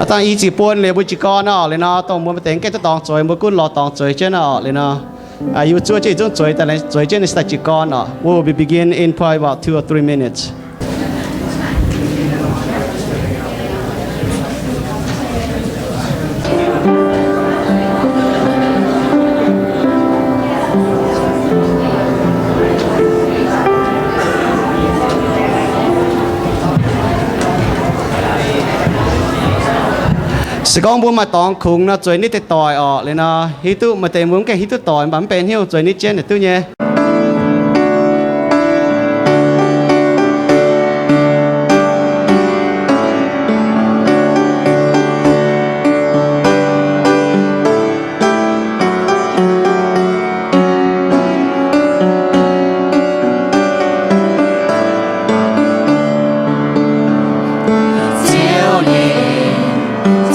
Dangh i ziepc buon liuz mbuo jiez gorn orqc. Liuz nor, dongh mbuo maaih deix gengh duqv dorngx zueiz, mbuo gunv lorz dorngx zueiz jienv orqc. Liuz nor, yie mbuo zuov jienv yietc zungv zueiz daaih, zueiz jienv, ninh se daaih jiez gorn orqc. We'll be begin in probably about two or three minutes. Se gorngv mbuo maaih dorngx kungx nor, zueiz nitv deix doic orqc. Liuz nor, hiuv duqv maaih deix mbuo mv gaengh hiuv duqv doic, mv baac mv benx hnyouv, zueiz nitv jienv naaic duqv nyei. Ziouv nyei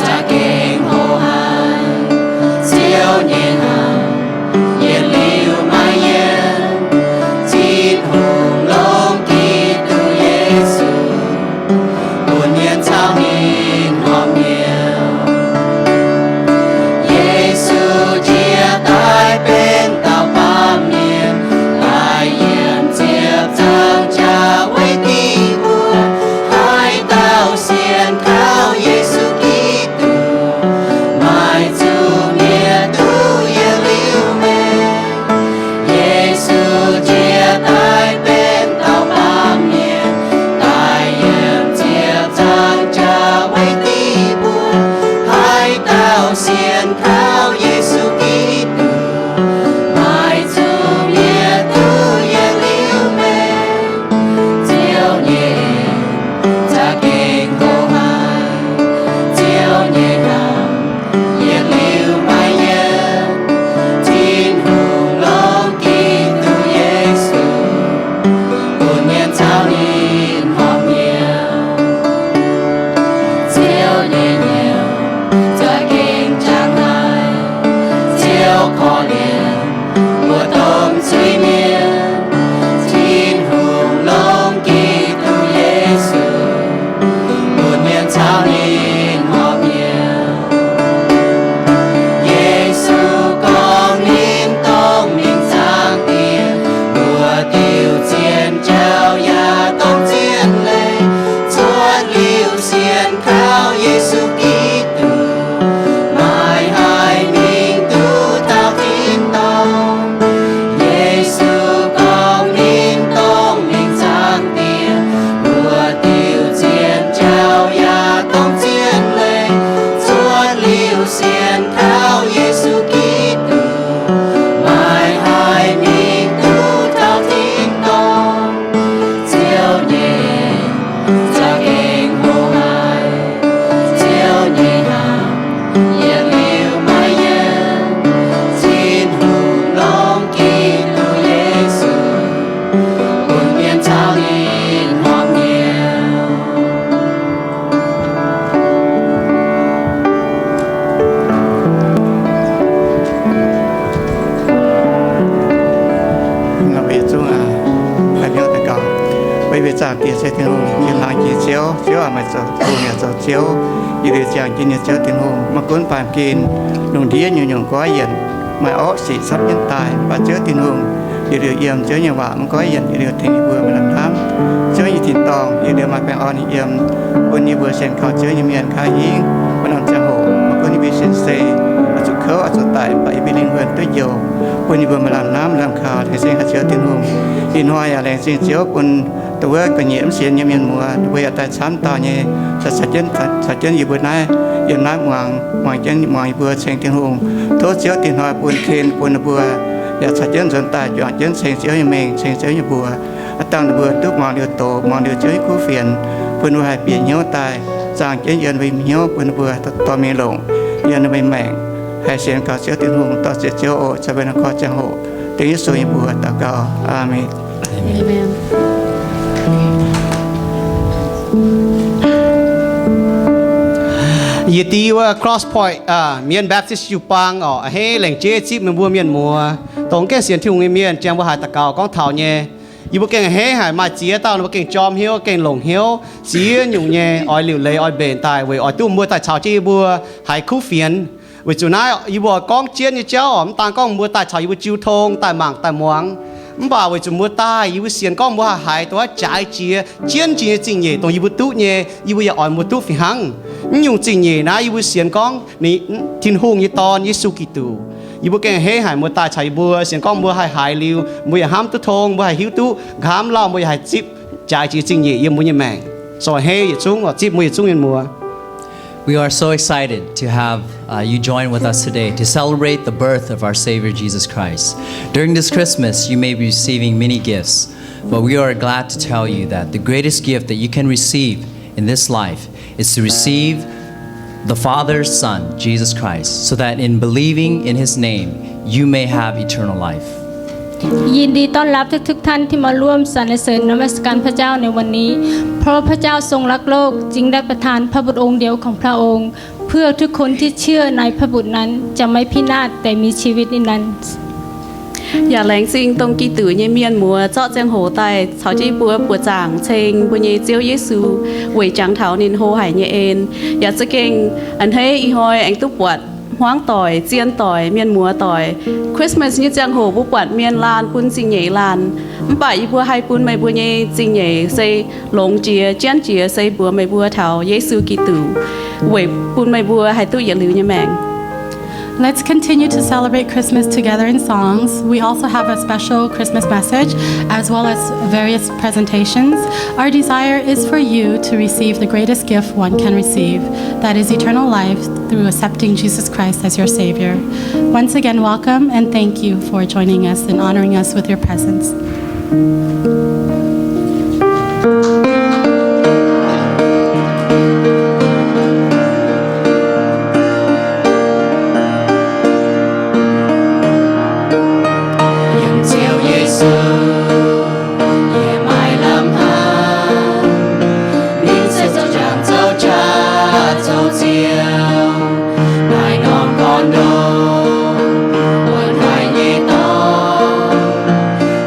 za'gengh hoqc haic, Ziouv nyei hnamv yietc liuz maiv yienx. Tin-Hungh longc Giduc Yesu bun mienh caux ninh horpc hnyouv. Yesu njiec daaih benx dauh baamh mienh, daaih yiem ziepc nzaangc jaax weic diuc mbuo. Haaix dauh sienx kaux Yesu Giduc, maaih zuqc mietc duqv yietc liuz maengc. Yesu njiec daaih benx dauh baamh mienh, daaih yiem ziepc nzaangc jaax weic diuc mbuo. Haaix dauh sienx kaux Yesu Giduc, maaih zuqc mietc duqv yietc liuz maengc. Ziouv nyei za'gengh hoqc haic, Ziouv nyei hnamv yietc liuz maiv yienx. Tin-Hungh longc Giduc Yesu bun mienh caux ninh horpc hnyouv. Ziouv nyei hnyouv za'gengh jangx haic, Ziouv korv-lienh mbuo domh zuiz-mienh. Tin-Hungh longc Giduc Yesu bun mienh caux ninh horpc hnyouv. Yesu gorngv ninh dongh mingh zaangc Diex, mbuo diuc zien jauv yaac dongh zien leiz. Cuotv liuz sienx kaux Yesu Giduc, maaih haic mingh duqv taux tin-dorngh. Yesu gorngv ninh dongh mingh zaangc Diex, mbuo diuc zien jauv yaac dongh zien leiz. Cuotv liuz sienx kaux Yesu Giduc, maaih haic mingh duqv taux tin-dorngh. Ziouv nyei za'gengh hoqc haic, Ziouv nyei hnamv yietc liuz maiv yienx. Tin-Hungh longc Giduc Yesu bun mienh caux ninh horpc hnyouv. Mbuo yietc zungv aa, daux gaux. Weic, weic zaangc Diex se Tin-Hungh, yiem laangz jiex Ziouv. Ziouv aac, meih zoux Tin-Hungh yaac zoux Ziouv, yietc liuz ziangh jienv nyei Ziouv Tin-Hungh. Maiv gunv baamh gen lungh ndiev nyungc-nyungc goiv yienc, maaih orqv sic camv jienv daaih, mv baac Ziouv Tin-Hungh yietc liuz yiem. Ziouv nyei waac mv goiv yienc, yietc liuz tengx yie mbuo maaih lamh hnamv. Ziouv nyei tin-dorngh yietc liuz maaih baengh orn ninh yiem, bun yie mbuo sienx kaux Ziouv nyei mienh kaaix hingv wuov norm ziangh hoc. Maiv gunv yie mbuo sin-seix oix zuqc kouv, oix zuqc daic, mv baac yie mbuo lingh wuonh duqv njoux, bun yie mbuo maaih lamh hnamv lamh kaux laengz zingh haic Ziouv Tin-Hungh. Ih hnoi yaac laengz zingh Ziouv bun dongh wuov ga'nyiec mv sienx nyei mienh muoz, ninh mbuo yaac daaih camv dauh nyei, caux, caux jienv, caux jienv yie mbuo naaiv, yiem naaiv muangx, muangx jienv, muangx yie mbuo ceng Tin-Hungh. Tov Ziouv Tin-Hungh bun ken bun ninh mbuo, yaac caux jienv nzuonx daaih juangc jienv ceng Ziouv nyei mengh, ceng Ziouv nyei mbuox. Aav dangh ninh mbuo duqv muangx liuz doqc, muangx liuz Ziouv nyei kuv fienx, bun ninh mbuo haih bieqc hnyouv daaih, zaangh jienv yiem mbuo nyei hnyouv, bun ninh mbuo dorh mingh longc yiem ninh mbuo nyei maengc, haih sienx kaux Ziouv Tin-Hungh. Dorh ziec Ziouv oc. Caux mbuo norm korv ziangh hoc dengv Yesu nyei mbuox daux gaux. Aamen. Yie dingh wuov Cross Point, aa, Mienh Baptist jiu-baang orqc, a'hneiv lengc jeiv zipv meih mbuo mienh muoz, dongh gengh sienx Tin-Hungh nyei mienh, ziangh mbuo haiz daux gaux gorngv taux nyei. Yie mbuo gengh a'hneiv haic, maaih ziex dauh ninh mbuo gengh jorm hnyouv, gengh longc hnyouv ziex nyungc nyei oix liuc leiz oix mbenc daaih weic oix duqv mbuo daaih caux jienv yie mbuo haiz kuv fienx. Weic zuqc naaiv yie mbuo gorngv jienv nyei jauv oc, mv daan gorngv mbuo daaih caux yie mbuo jiu tong daaih mangc daaih muangx, mv baac weic zuqc mbuo daaih, yie mbuo sienx gorngv mbuo haih haiz dongh wuov jaaix jiex, jienv jiex nyei zingh nyeic dongh yie mbuo duqv nyei, yie mbuo yaac oix mbuo duqv fih hnangv. Mv nyungc zingh nyeic naaiv yie mbuo sienx gorngv ninh, Tin-Hungh nyei Dorn, Yesu Giduc. Yie mbuo gengh a'hneiv haic mbuo daaih caux yie mbuo sienx gorngv mbuo haih haiz liuz, mbuo yaac hnamv duqv tong, mbuo haih hiuv duqv nqa'haav lauh, mbuo yaac haih zipv jaaix jiex zingh nyeic yiem mbuo nyei maengc. So a'hneiv yietc zungv, zipv mbuo yietc zungv mienh muoz. We are so excited to have, uh, you join with us today to celebrate the birth of our Savior Jesus Christ. During this Christmas, you may be receiving many gifts, but we are glad to tell you that the greatest gift that you can receive in this life is to receive the Father's Son, Jesus Christ, so that in believing in his name, you may have eternal life. ยินดีต้อนรับทุกๆ ท่านที่มาร่วมสรรเสริญนมัสการพระเจ้าในวันนี้ เพราะพระเจ้าทรงรักโลก จึงได้ประทานพระบุตรองค์เดียวของพระองค์ เพื่อทุกคนที่เชื่อในพระบุตรนั้นจะไม่พินาศแต่มีชีวิตนิรันดร์ Yaac laengz zingh dongh Giduc nyei mienh muoz zorqv ziangh hoc daaih caux jienv mbuo buoqc zaangc ceng mbuo nyei Ziouv Yesu weic jangx taux ninh hlo haic nyei en. Yaac za'gengh a'hneiv ih hnoi aengx duqv buatc hmuangv doic, zien doic, mienh muoz doic. Christmas nyei ziangh hoc mbuo buatc mienh laanh bun zingh nyeic laanh. Mv baac yie mbuo haih bun meih mbuo nyei zingh nyeic se longx jiex, jienv jiex se mbuox meih mbuo taux Yesu Giduc weic bun meih mbuo haih duqv yietc liuz nyei maengc. Let's continue to celebrate Christmas together in songs. We also have a special Christmas message, as well as various presentations. Our desire is for you to receive the greatest gift one can receive, that is eternal life through accepting Jesus Christ as your Savior. Once again, welcome and thank you for joining us and honoring us with your presence. Yiem Ziouv Yesu yie maaih lamh hnamv, ninh se zoux njang zoux jaax zoux Ziouv, naaiv norm gorn-ndoqv wuonx haic nyei dorngx,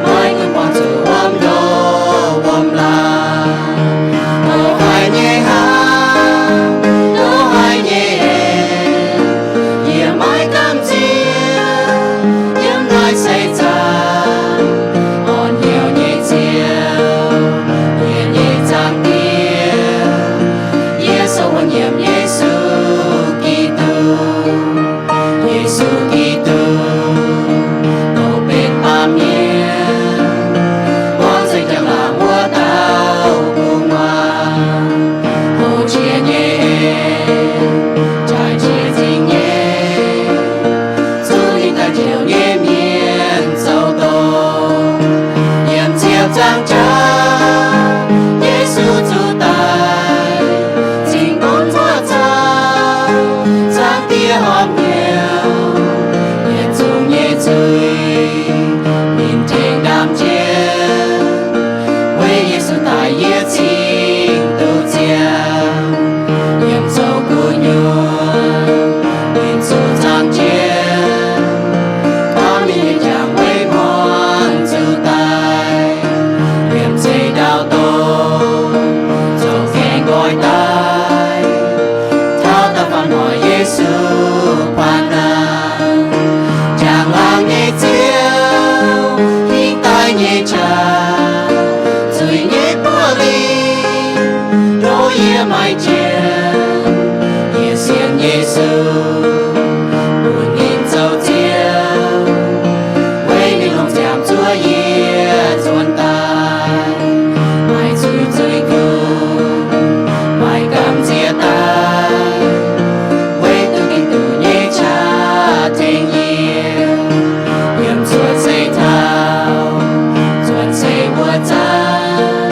maiv gunv buangh zuqc wuom ndoqv wuom laangz, ndoqv haic nyei hnamv, ndoqv haic nyei en, yie maiv gamh nziex yiem naaiv seix zaangc orn hnyouv nyei Ziouv, yie nyei Zaangc Diex, yie sou wuonh nyiemc Yesu Giduc. Yesu Giduc, douc benx baamh mienh, muangx nzengc njang-laangc wuov dauh gu'nguaaz, hlo jiex nyei en, jaaix jiex zingh nyeic, zuqc ninh daaih njoux nyei mienh zoux doz, yiem ziepc nzaangc jaax Yesu zuqc daic, cingx bun mbuo caux Zaangc Diex horpc hnyouv, yietc zungv nyei zuiz ninh tengx ndaamv jienv, weic Yesu daic yie cingx duqv ziangh, yiem zoux gu'nyuoz ninh zuqc nzangc jienv, gorngv ninh nyei jangx weic hmuangx zuqc daic, liemh zeih ndaauv dongh zoux gaengh nqoi daaih, taux da'faanh noic Yesu paan aqv. Njang-laangc nyei Ziouv, hingv daaih nyei qaqv, zuiz nyei buoz-ling ndoqv yie maiv jiex. Yie sienx Yesu, bun ninh zoux Ziouv, weic ninh longc ziangx zuov yie nzuonx daaih, maaih zuiz zuiz-kungx, maaih gamh nziex daaih, weic duqv Giduc nyei qaqv tengx yie, yiem cuotv seix taux nzuonx seix wuov zanc,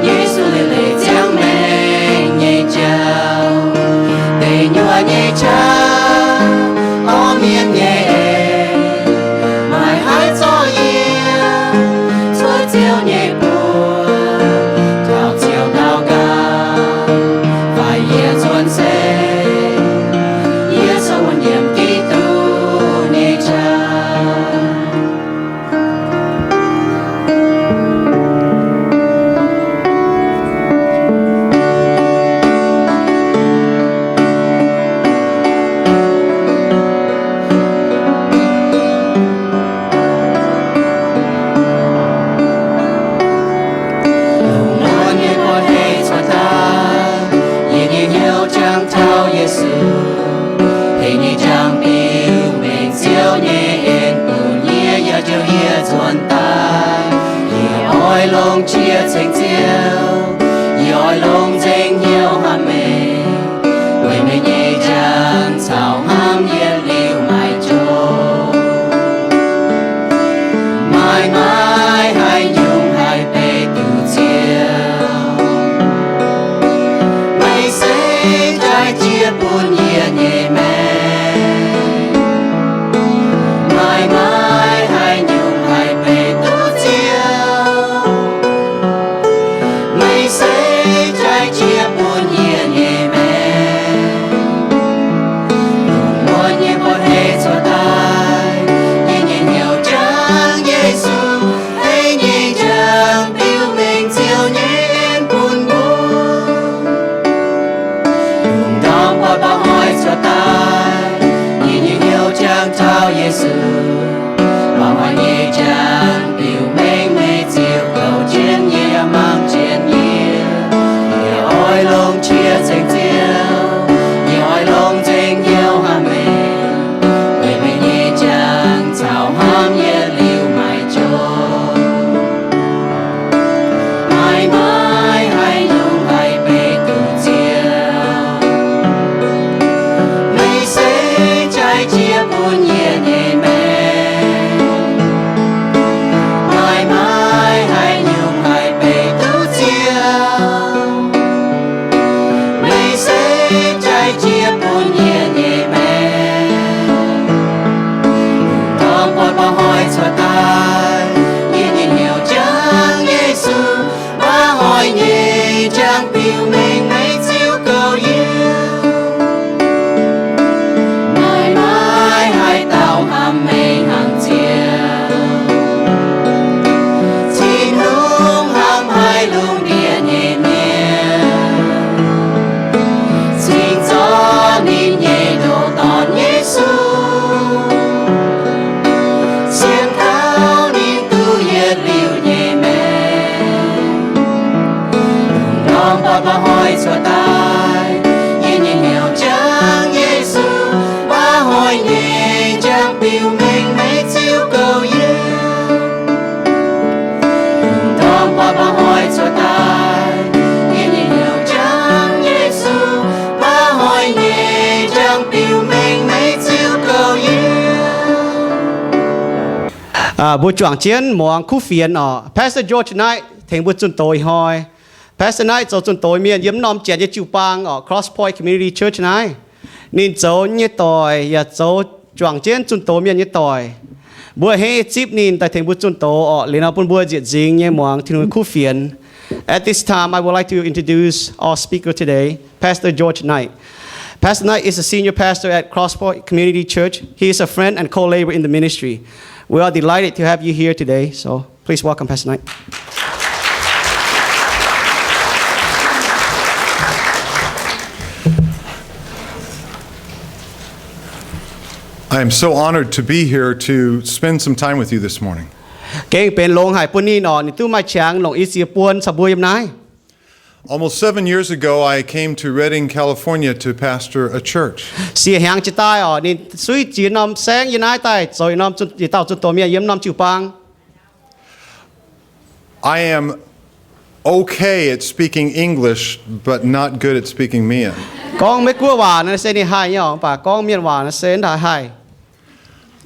Yesu leiz-leiz ziangh maengc nyei jauv, deic nyuoqc nyei qaqv, orv mienh nyei eix, maaih haaix zorqv yie cuotv Ziouv nyei buoz, taux Ziouv daux gaux, faix yie nzuonx seix, yie sou wuonh nyiemc Giduc nyei qaqv. Mbuo juangc jienv muangx kuv fienx oc. Pastor George Knight tengx mbuo zunh doz ih hnoi. Pastor Knight zoux zunh doz mienh yiem norm janx nyei jiu-baang oc, Cross Point Community Church naaiv. Ninh zoux nyei doic yaac zoux juangc jienv zunh doz mienh nyei doic. Mbuo henv zipv ninh daaih tengx mbuo zunh doz oc. Liuz nor bun mbuo nzieqc nzingx nyei muangx Tin-Hungh kuv fienx. At this time, I would like to introduce our speaker today, Pastor George Knight. Pastor Knight is a senior pastor at Cross Point Community Church. He is a friend and co-laborer in the ministry. We are delighted to have you here today, so please welcome Pastor Knight. I am so honored to be here to spend some time with you this morning. Gengh benx longx haic bun ninh oc, ninh duqv maaih qangx longc i ziex buon caux mbuo yiem naaiv. Almost seven years ago, I came to Redding, California to pastor a church. Siec hnyangx jiex daaih oc, ninh suiv jiex norm saengv yiem naaiv daaih zoux yietc norm zunh, yietc dauh zunh doz mienh yiem norm jiu-baang. I am okay at speaking English, but not good at speaking Mien. Gorngv Meiv Guoqv waac naaiv se ninh haih nyei oc, mv baac gorngv Mienh waac naaiv se mv haih.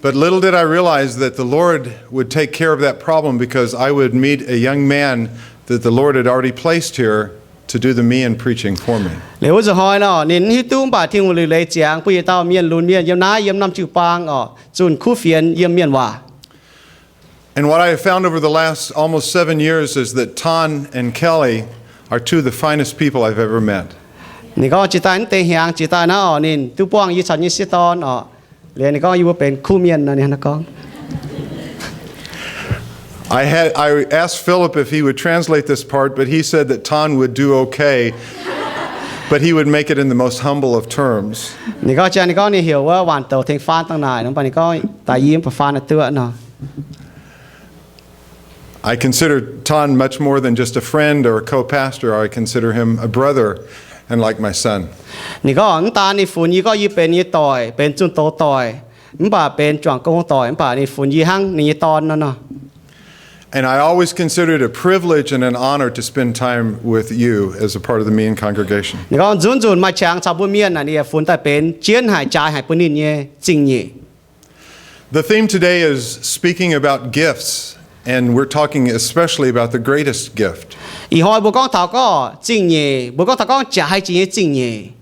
But little did I realize that the Lord would take care of that problem because I would meet a young man that the Lord had already placed here to do the Mien preaching for me. Liuz wuov nzunc hnoi nor, ninh mv hiuv duqv, mv baac Tin-Hungh liuc leiz ziangx bun yietc dauh mienh lunx mienh yiem naaiv, yiem norm jiu-baang oc, zunh kuv fienx yiem Mienh waac. And what I have found over the last almost seven years is that Ton and Kelly are two of the finest people I've ever met. Ninh gorngv jiex daaih naaiv deix hnyangx jiex daaih naaiv oc, ninh duqv buangh yie caux nyei sieqv dorn oc. Liuz ninh gorngv yie mbuo benx kuv mienh nor, ninh hnangv naaiv gorngv. I had, I asked Philip if he would translate this part, but he said that Ton would do okay, but he would make it in the most humble of terms. Ninh gorngv, ninh gorngv ninh heuc wuov waanc douz tengx faan dangh naaic nor, mv baac ninh gorngv daaih yie mv baac faan duqv nor. I consider Ton much more than just a friend or a co-pastor. I consider him a brother and like my son. Ninh gorngv mv daan ninh funx yie, gorngv yie benx ninh nyei doic, benx zunh doz doic, mv baac benx juangc gong doic, mv baac ninh funx yie hnangv ninh nyei dorn nor nor. And I always consider it a privilege and an honor to spend time with you as a part of the Mien congregation. Ninh gorngv nzunc nzunc maaih qangx caux mbuo Mienh naaic, ninh yaac funx daaih benx jienv haic, jaaix haic bun ninh nyei zingh nyeic. The theme today is speaking about gifts, and we're talking especially about the greatest gift. Ih hnoi mbuo gorngv taux gorngv zingh nyeic, mbuo gorngv taux gorngv jaaix jiex nyei zingh nyeic.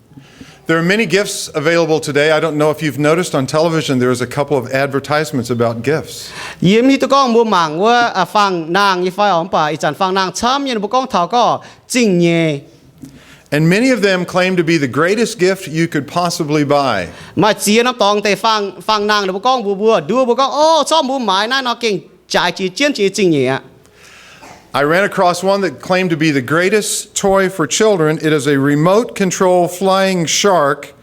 There are many gifts available today. I don't know if you've noticed on television, there is a couple of advertisements about gifts. Yie mv hiuv duqv gorngv mbuo mangc wuov faang-naang nyei fai oc, mv baac ih zanc faang-naang camv nyei, mbuo gorngv taux gorngv zingh nyeic. And many of them claim to be the greatest gift you could possibly buy. Maaih ziex norm dorngx deix faang-naang, mbuo gorngv mbuox mbuo, nduov mbuo gorngv, o, corc mbuo maaiz naaiv nor gengh jaaix jiex jienv jiex zingh nyeic aqv. I ran across one that claimed to be the greatest toy for children. It is a remote control flying shark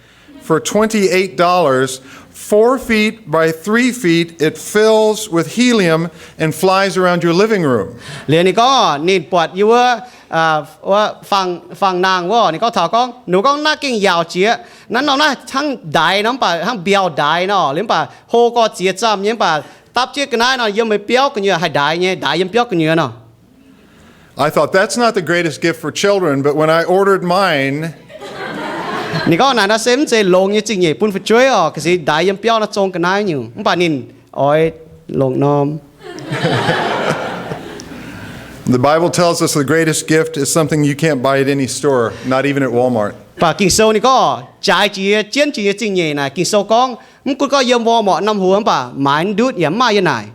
for twenty-eight dollars, four feet by three feet. It fills with helium and flies around your living room. Liuz ninh gorngv ninh buatc yie wuov, wuov faang-naang wuov, ninh gorngv taux gorngv, ninh gorngv naaiv gengh yaauc jiex, naaiv norm naaiv hnangv ndaix nor, mv baac hnangv mbiauh ndaix nor, liuz mv baac hlo gorx ziex zamh nyei, mv baac dapv jienv ga'naaiv nor yiem meih biauv gu'nyuoz haih ndaix nyei, ndaix yiem biauv gu'nyuoz nor. I thought, that's not the greatest gift for children, but when I ordered mine, ninh gorngv naaic nor se mv zeiz longx nyei zingh nyeic bun fu'jueiv oc, ga'sic ndaix yiem biauv nor zong ga'naaiv nyungc, mv baac ninh oix longc norm. The Bible tells us the greatest gift is something you can't buy at any store, not even at Walmart. Mv baac Ging-Sou ninh gorngv jaaix jiex jienv jiex nyei zingh nyeic naaic, Ging-Sou gorngv mv gunv gorngv yiem Walmart norm hoz mv baac maaiz mv ndutv yaac mv maaih yiem naaic.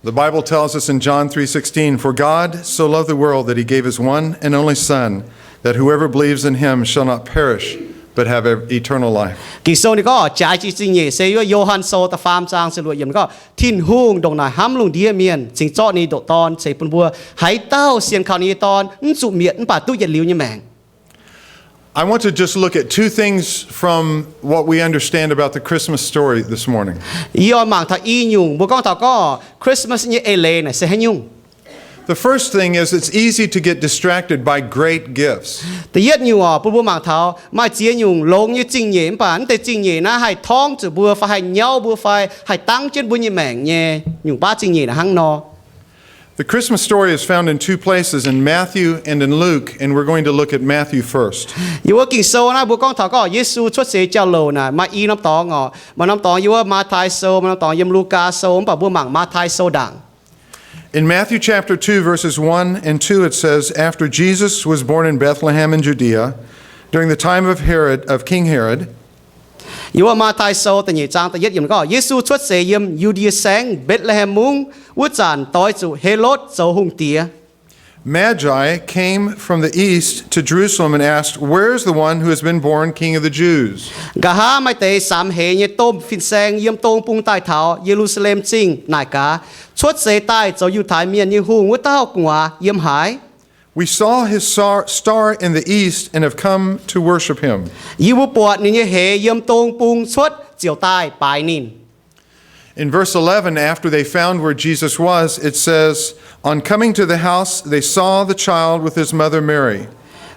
The Bible tells us in John three sixteen, for God so loved the world that he gave his one and only Son, that whoever believes in him shall not perish, but have eternal life. Ging-Sou ninh gorngv jaaix jiex zingh nyeic se yiem Yo^han Sou da'faam zaang ziepc luoqc yiemc ninh gorngv, Tin-Hungh ndongc naaic hnamv lungh ndiev mienh, cingx zorqv ninh nyei ndoqc Dorn ceix bun mbuo. Haaix dauh sienx kaux ninh nyei Dorn mv zuqc mietc mv baac duqv yietc liuz nyei maengc. I want to just look at two things from what we understand about the Christmas story this morning. Yie oix mangc taux i nyungc, mbuo gorngv taux gorngv Christmas nyei eix leiz naaic se haaix nyungc. The first thing is it's easy to get distracted by great gifts. Da'yietv nyungc oc, bun mbuo mangc taux maaih ziex nyungc longx nyei zingh nyeic mv baac mv deix zingh nyeic naaiv haih torngv zuqc mbuo fai haih nyauv mbuo fai haih dangv jienv mbuo nyei maengc nyei nyungc baav zingh nyeic naaic hnangv nor. The Christmas story is found in two places, in Matthew and in Luke, and we're going to look at Matthew first. Yiem wuov Ging-Sou naaiv mbuo gorngv taux gorngv Yesu cuotv seix jauv-louc naaic maaih i norm dorngx oc. Maaih norm dorngx yiem wuov Matv^tai Sou, maaih norm dorngx yiem Lugaa Sou, mv baac mbuo mangc Matv^tai Sou ndaangc. In Matthew chapter two, verses one and two, it says, After Jesus was born in Bethlehem in Judea, during the time of Herod, of King Herod, Yiem wuov Matv^tai Sou da'nyeic zaang da'yietv yiemc gorngv, Yesu cuotv seix yiem Yu^ndie Saengv, Mbetc^le^hem Mungv, wuov zanc doix zuqc Helotv zoux hungh diex. Magi came from the east to Jerusalem and asked, Where's the one who has been born King of the Jews? Nqa'haav maaih deix samx heix nyei domh fin-saeng yiem dong bung daaih taux Ye^lu^saa^lem Zingh naaic gaax, Cuotv seix daaih zoux Yiutai Mienh nyei hungh wuov dauh gu'nguaaz yiem haaix? We saw his star, star in the east and have come to worship him. Yie mbuo buatc ninh nyei heix yiem dong bung cuotv ziouc daaih baaix ninh. In verse eleven, after they found where Jesus was, it says, On coming to the house, they saw the child with his mother Mary.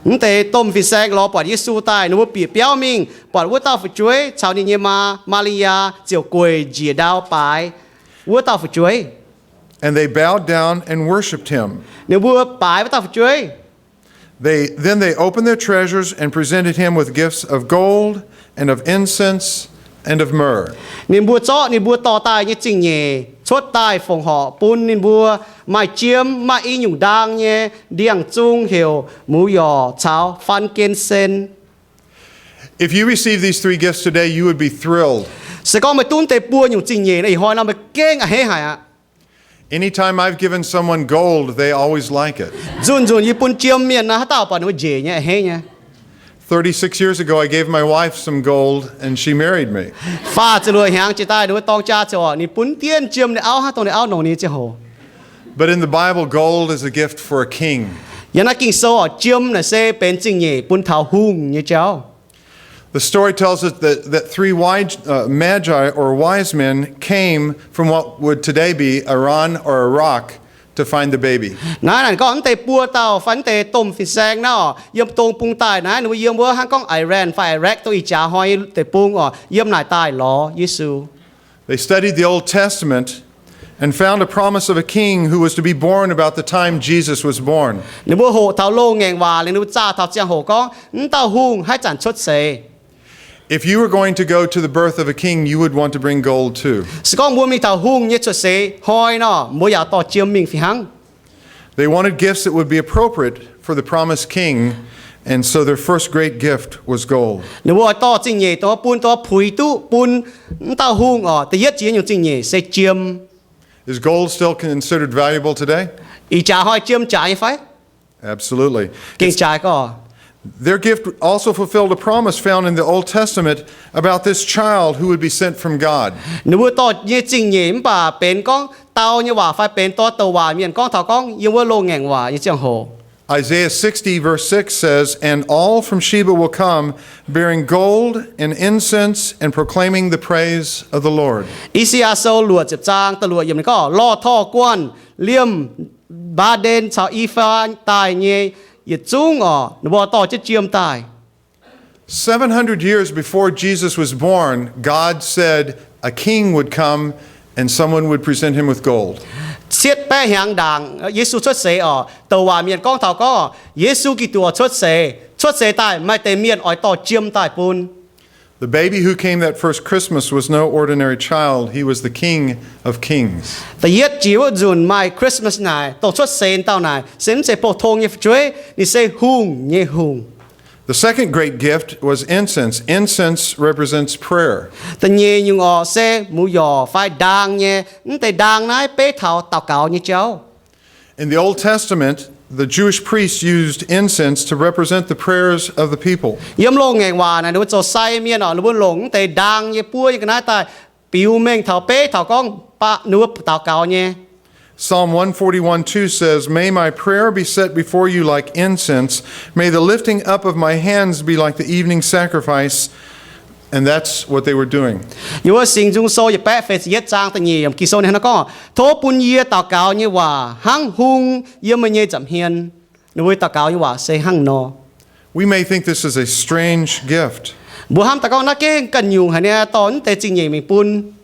Mv deix domh fin-saeng lorz buatc Yesu daaih, ninh mbuo bieqc biauv mingh, buatc wuov dauh fu'jueiv caux ninh nyei maa, Maa^li^yaa, ziouc gueic njiec ndau baaix wuov dauh fu'jueiv. And they bowed down and worshipped him. Ninh mbuo baaix wuov dauh fu'jueiv. They, then they opened their treasures and presented him with gifts of gold and of incense and of myrrh. Ninh mbuo zorqv ninh mbuo dorh daaih nyei zingh nyeic cuotv daaih fongc horc bun ninh mbuo maaih jiem, maaih i nyungc ndaang nyei ndiangx-zung heuc mu yorc caux faan^gen^sen. If you receive these three gifts today, you would be thrilled. Se gorngv meih duqv deix buo nyungc zingh nyeic nor, ih hnoi nor meih gengh a'hneiv haic aqv. Anytime I've given someone gold, they always like it. Nzunc nzunc yie bun jiem mienh nor, haaix dauh buatc ninh mbuo njiec nyei, a'hneiv nyei. Thirty-six years ago, I gave my wife some gold, and she married me. Faah ziepc luoqc hnyangx jiex daaih, ninh mbuo dorng jaa ziouc, ninh bun dien jiem ninh auv hnangv, dongh ninh auv nongc ninh ziangh hoc. But in the Bible, gold is a gift for a king. Yiem naaiv Ging-Sou oc, jiem naaic se benx zingh nyeic bun taux hungh nyei jauv. The story tells us that, that three wise, uh, magi or wise men came from what would today be Iran or Iraq to find the baby. Naaiv naaic gorngv mv deix buo dauh fai mv deix domh fin-saeng naaiv oc, yiem dong bung daaih naaiv, ninh mbuo yiem wuov hnangv gorngv Iran fai Iraq dongh ih jaax hnoi deic-bung oc, yiem naaic daaih lorz Yesu. They studied the Old Testament and found a promise of a king who was to be born about the time Jesus was born. Ninh mbuo hoqc taux loz-ngaengc waac liuz, ninh mbuo zaah taux ziangh hoc gorngv mv dauh hungh haaix zanc cuotv seix. If you were going to go to the birth of a king, you would want to bring gold too. Se gorngv mbuo mingh taux hungh nyei cuotv seix hnoi nor, mbuo yaac dorh jiem mingh fih hnangv. They wanted gifts that would be appropriate for the promised king, and so their first great gift was gold. Ninh mbuo oix dorh zingh nyeic dongh bun, dongh puix duqv bun mv dauh hungh oc. Da'yietv jiex nyungc zingh nyeic se jiem. Is gold still considered valuable today? Ih jaax hnoi jiem jaaix nyei fai? Absolutely. Gengh jaaix gorqv. Their gift also fulfilled a promise found in the Old Testament about this child who would be sent from God. Ninh mbuo dorh nyei zingh nyeic mv baac benx gorngv dau nyei waac fai benx dorh douc waac mienh gorngv taux gorngv yiem wuov loz-ngaengc waac nyei ziangh hoc. Isaiah sixty, verse six says, And all from Sheba will come, bearing gold and incense and proclaiming the praise of the Lord. I^saa^yaa Sou luoqc ziepc zaang da'luoqc yiemc ninh gorngv, Lorh torh guanh, liemh Mbaa^nden caux I^faa^laan daaih nyei yietc zungv oc, ninh mbuo dorh jienv jiem daaih. Seven hundred years before Jesus was born, God said a king would come and someone would present him with gold. Cietv baeqv hnyangx ndaangc Yesu cuotv seix oc, douc waac mienh gorngv taux gorngv Yesu Giduc cuotv seix, cuotv seix daaih maaih deix mienh oix dorh jiem daaih bun. The baby who came that first Christmas was no ordinary child. He was the King of Kings. Da'yietv jiex wuov nzunc maaih Christmas naaic, dongh cuotv seix dauh naaic se mv zeiz pou-tong nyei fu'jueiv, ninh se hungh nyei hungh. The second great gift was incense. Incense represents prayer. Da'nyeic nyungc oc se mu yorc fai ndaang nyei. Mv deix ndaang naaiv beiv taux daux gaux nyei jauv. In the Old Testament, the Jewish priests used incense to represent the prayers of the people. Yiem loz-ngaengc waac naaic ninh mbuo zoux sai mienh oc, ninh mbuo longc mv deix ndaang nyei buov nyei ga'naaiv daaih biux mengh taux beiv taux gorngv baac ninh mbuo daux gaux nyei. Psalm one forty-one two says, May my prayer be set before you like incense, may the lifting up of my hands be like the evening sacrifice. And that's what they were doing. Yiem wuov Singx Nzung Sou yietc baeqv feix ziepc yietv zaang da'nyeic yiemc Ging-Sou ninh hnangv naaiv gorngv, Tov bun yie daux gaux nyei waac hnangv hung yiem meih nyei nza'hmien. Ninh mbuo daux gaux nyei waac se hnangv nor. We may think this is a strange gift. Mbuo hnamv daaih gorngv naaiv gengh ganh nyungc haic niaa, dorh mv deix zingh nyeic mingh bun.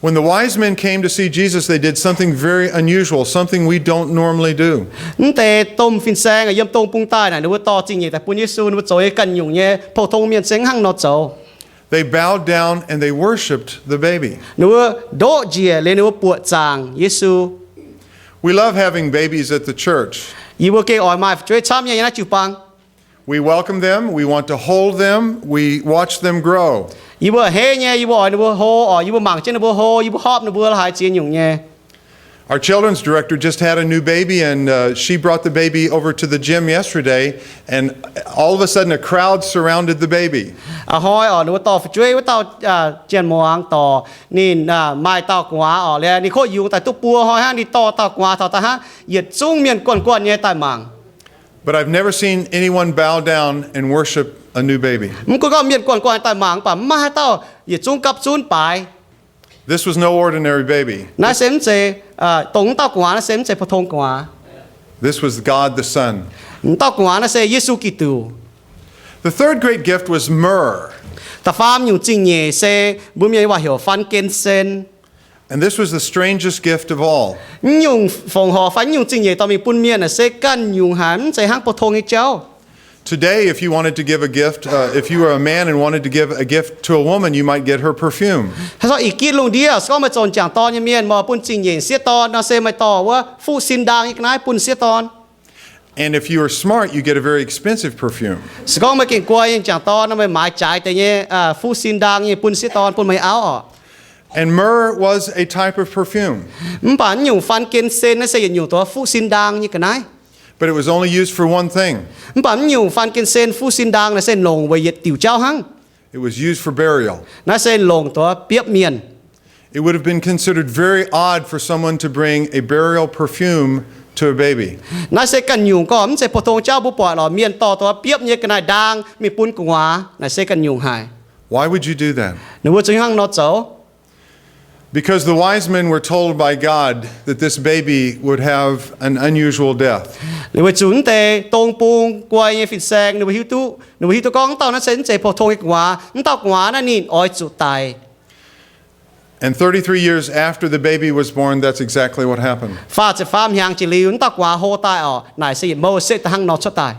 When the wise men came to see Jesus, they did something very unusual, something we don't normally do. Mv deix domh fin-saeng yiem dong bung daaih naaic, ninh mbuo dorh zingh nyeic daaih bun Yesu, ninh mbuo zoux nyei ganh nyungc nyei pou-tong mienh se hnangv nor zoux. They bowed down and they worshipped the baby. Ninh mbuo ndoqv njiec liuz ninh mbuo buoqc zaangc Yesu. We love having babies at the church. Yie mbuo gengh oix maaih fu'jueiv camv nyei yiem naaiv jiu-baang. We welcome them. We want to hold them. We watch them grow. Yie mbuo a'hneiv nyei, yie mbuo oix ninh mbuo hlo oc. Yie mbuo mangc jienv ninh mbuo hlo, yie mbuo hopv ninh mbuo la'haaix ziex nyungc nyei. Our children's director just had a new baby, and uh, she brought the baby over to the gym yesterday, and all of a sudden a crowd surrounded the baby. A'hnoi oc, ninh mbuo dorh fu'jueiv wuov dauh, aa, janx-muangz dorc, ninh, aa, maaih dauh gu'nguaaz oc, liuz ninh kov yungz daaih duqv buo hnoi hnangv, ninh dorh dauh gu'nguaaz taux daaih hnangv, yietc zungv mienh guanh guanh nyei daaih mangc. But I've never seen anyone bow down and worship a new baby. Mv gunv gorngv mienh guanh guanh daaih mangc, mv baac mv maaih haaix dauh yietc zungv gapv zunv baaix. This was no ordinary baby. Naaiv se mv zeiz, aa, dongh wuov dauh gu'nguaaz naaiv se mv zeiz pou-tong gu'nguaaz. This was God the Son. Wuov dauh gu'nguaaz naaiv se Yesu Giduc. The third great gift was myrrh. Da'faam nyungc zingh nyeic se mbuo Mienh waac heuc frankincense. And this was the strangest gift of all. Mv nyungc fongc horc fai mv nyungc zingh nyeic dorh mingh bun mienh naaic se ganh nyungc haic, mv zeiz hnangv pou-tong nyei jauv. Today, if you wanted to give a gift, uh, if you were a man and wanted to give a gift to a woman, you might get her perfume. Hnangv ih ginv lungh ndiev, se gorngv meih zoux m'jangc dorn nyei mienh, meih bun zingh nyeic sieqv dorn nor, se meih dorh wuov fuqv sin ndaang nyei ga'naaiv bun sieqv dorn. And if you are smart, you get a very expensive perfume. Se gorngv meih gengh guai nyei m'jangc dorn nor, meih maaiz jaaix deix nyei, aa, fuqv sin ndaang nyei bun sieqv dorn bun meih auv oc. And myrrh was a type of perfume. Mv baac naaiv nyungc frankincense naaiv se yietc nyungc dongh fuqv sin ndaang nyei ga'naaiv. But it was only used for one thing. Mv baac naaiv nyungc frankincense fuqv sin ndaang naaiv se longc weic yietc diuc jauv hnangv. It was used for burial. Naaiv se longc dongh biopv mienh. It would have been considered very odd for someone to bring a burial perfume to a baby. Naaiv se ganh nyungc gorngv mv zeiz pou-tong jauv mbuo buatc lorqc, mienh dorh dongh biopv nyei ga'naaiv ndaang mingh bun gu'nguaaz, naaiv se ganh nyungc haic. Why would you do that? Ninh mbuo zuqc hnangv nor zoux? Because the wise men were told by God that this baby would have an unusual death. Liuz weic zuqc mv deix dong bung guai nyei fin-saeng ninh mbuo hiuv duqv, ninh mbuo hiuv duqv gorngv mv dauh naaiv se mv zeiz pou-tong nyei gu'nguaaz, mv dauh gu'nguaaz naaiv ninh oix zuqc daic. And thirty-three years after the baby was born, that's exactly what happened. Faah ziepc faam hnyangx jiex liuz, mv dauh gu'nguaaz hlo daaih orqc, naaic se yietc mouh setv daaih hnangv nor cuotv daaih.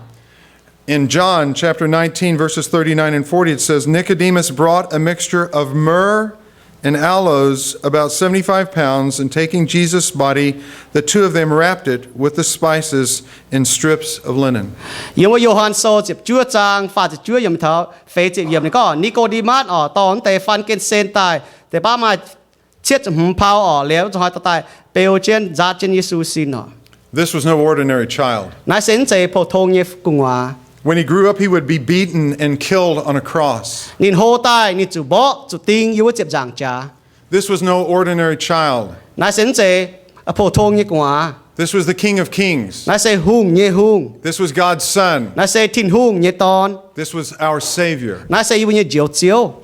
In John chapter nineteen, verses thirty-nine and forty, it says, Nicodemus brought a mixture of myrrh and aloes, about seventy-five pounds, and taking Jesus' body, the two of them wrapped it with the spices in strips of linen. Yiem wuov Yo^han Sou ziepc juov zaang faah ziepc juov yiemc taux feix ziepc yiemc ninh gorngv, Ni^ko^nde^matv orqc, dorh wuov deix faan gen sen daaih, deix baav maaih cietv ziepc hmz pau orqc, liuz zuqc hnoi dorh daaih beu jienv nzaatv jienv Yesu sin orqc. This was no ordinary child. Naaiv se mv zeiz pou-tong nyei gu'nguaaz. When he grew up, he would be beaten and killed on a cross. Ninh hlo daaih, ninh zuqc mborqv, zuqc ding yiem wuov ziepc nzaangc jaax. This was no ordinary child. Naaiv se mv zeiz pou-tong nyei gu'nguaaz. This was the King of Kings. Naaiv se Hungh nyei Hungh. This was God's Son. Naaiv se Tin-Hungh nyei Dorn. This was our Savior. Naaiv se yie mbuo nyei Njoux Ziouv.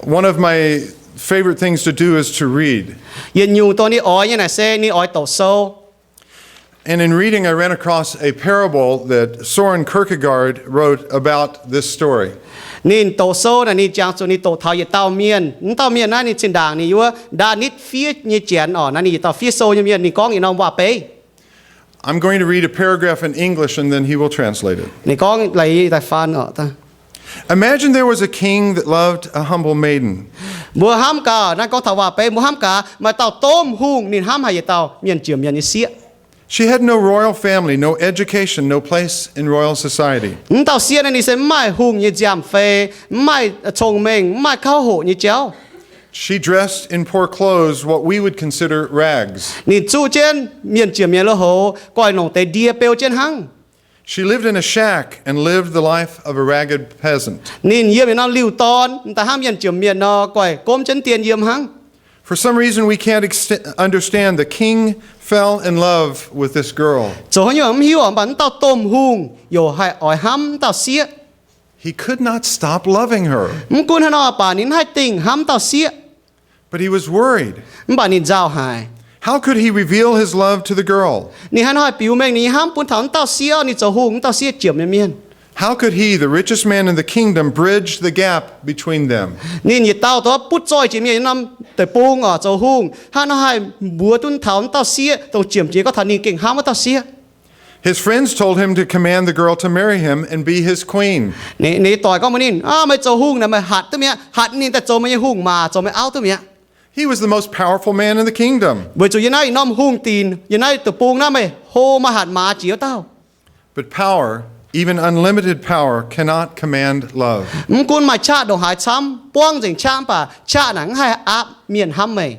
One of my favorite things to do is to read. Yietc nyungc dongh ninh oix nyei naaic se ninh oix doqc sou. And in reading, I ran across a parable that Soren Kierkegaard wrote about this story. Ninh doqc sou naaic, ninh jangx zuqc ninh doqc taux yietc dauh mienh. Wuov dauh mienh naaiv ninh zinh ndaangc ninh yiem wuov ndaa nitv fiev nyei janx orqc. Naaiv ninh yietc dauh fiev sou nyei mienh, ninh gorngv yietc norm waac-beiv. I'm going to read a paragraph in English and then he will translate it. Ninh gorngv lai daaih faan orqc. Imagine there was a king that loved a humble maiden. Mbuo hnamv gaax, naaiv gorngv taux waac-beiv, mbuo hnamv gaax maaih dauh domh hungh, ninh hnamv haic yietc dauh mienh jiex mienh nyei sieqv. She had no royal family, no education, no place in royal society. Wuov dauh sieqv naaiv ninh se mv maaih hungh nyei nziaamv-fei, mv maaih cong-mengh, mv maaih kauv hoqc nyei jauv. She dressed in poor clothes, what we would consider rags. Ninh zuqv jienv mienh jiex mienh lui-houx, guaih longc deix ndie beu jienv hnangv. She lived in a shack and lived the life of a ragged peasant. Ninh yiem yietc norm liuh dorn, daaih hnangv mienh jiex mienh nor, guaih gomv jienv dien yiem hnangv. For some reason we can't ex- understand, the king fell in love with this girl. Zoux haaix nyungc mv hiuv, mv baac wuov dauh domh hungh yaac haih oix hnamv wuov dauh sieqv. He could not stop loving her. Mv gunv haaix nor baac ninh mv haih dingh hnamv wuov dauh sieqv. But he was worried. Mv baac ninh nzauh haic. How could he reveal his love to the girl? Ninh haaix nor haih biux mengh ninh nyei hnamv bun taux wuov dauh sieqv, ninh zoux hungh, wuov dauh sieqv jiex mienh mienh? How could he, the richest man in the kingdom, bridge the gap between them? Ninh yietc dauh dongh butv zoih jiex mienh nyei norm deic-bung oc, zoux hungh, hnangv naaiv haih mbuox duqv taux wuov dauh sieqv dongh ziemx jiex gorngv taux ninh gengh hnamv wuov dauh sieqv. His friends told him to command the girl to marry him and be his queen. Ninh nyei doic gorngv mbuox ninh, Aav, meih zoux hungh naaic meih hatc duqv mi'aqv, hatc ninh daaih zoux meih nyei hungh maac, zoux meih auv duqv mi'aqv. He was the most powerful man in the kingdom. Weic zuqc yiem naaiv ih norm hungh dinc, yiem naaiv deic-bung naaiv meih hlo maaih hatc maaz jiex wuov dauh. But power, even unlimited power, cannot command love. Mv gunv maaih qaqv ndongc haaix camv, buangv nzengc qaqv, mv baac qaqv naaic mv haih aapv mienh hnamv meih.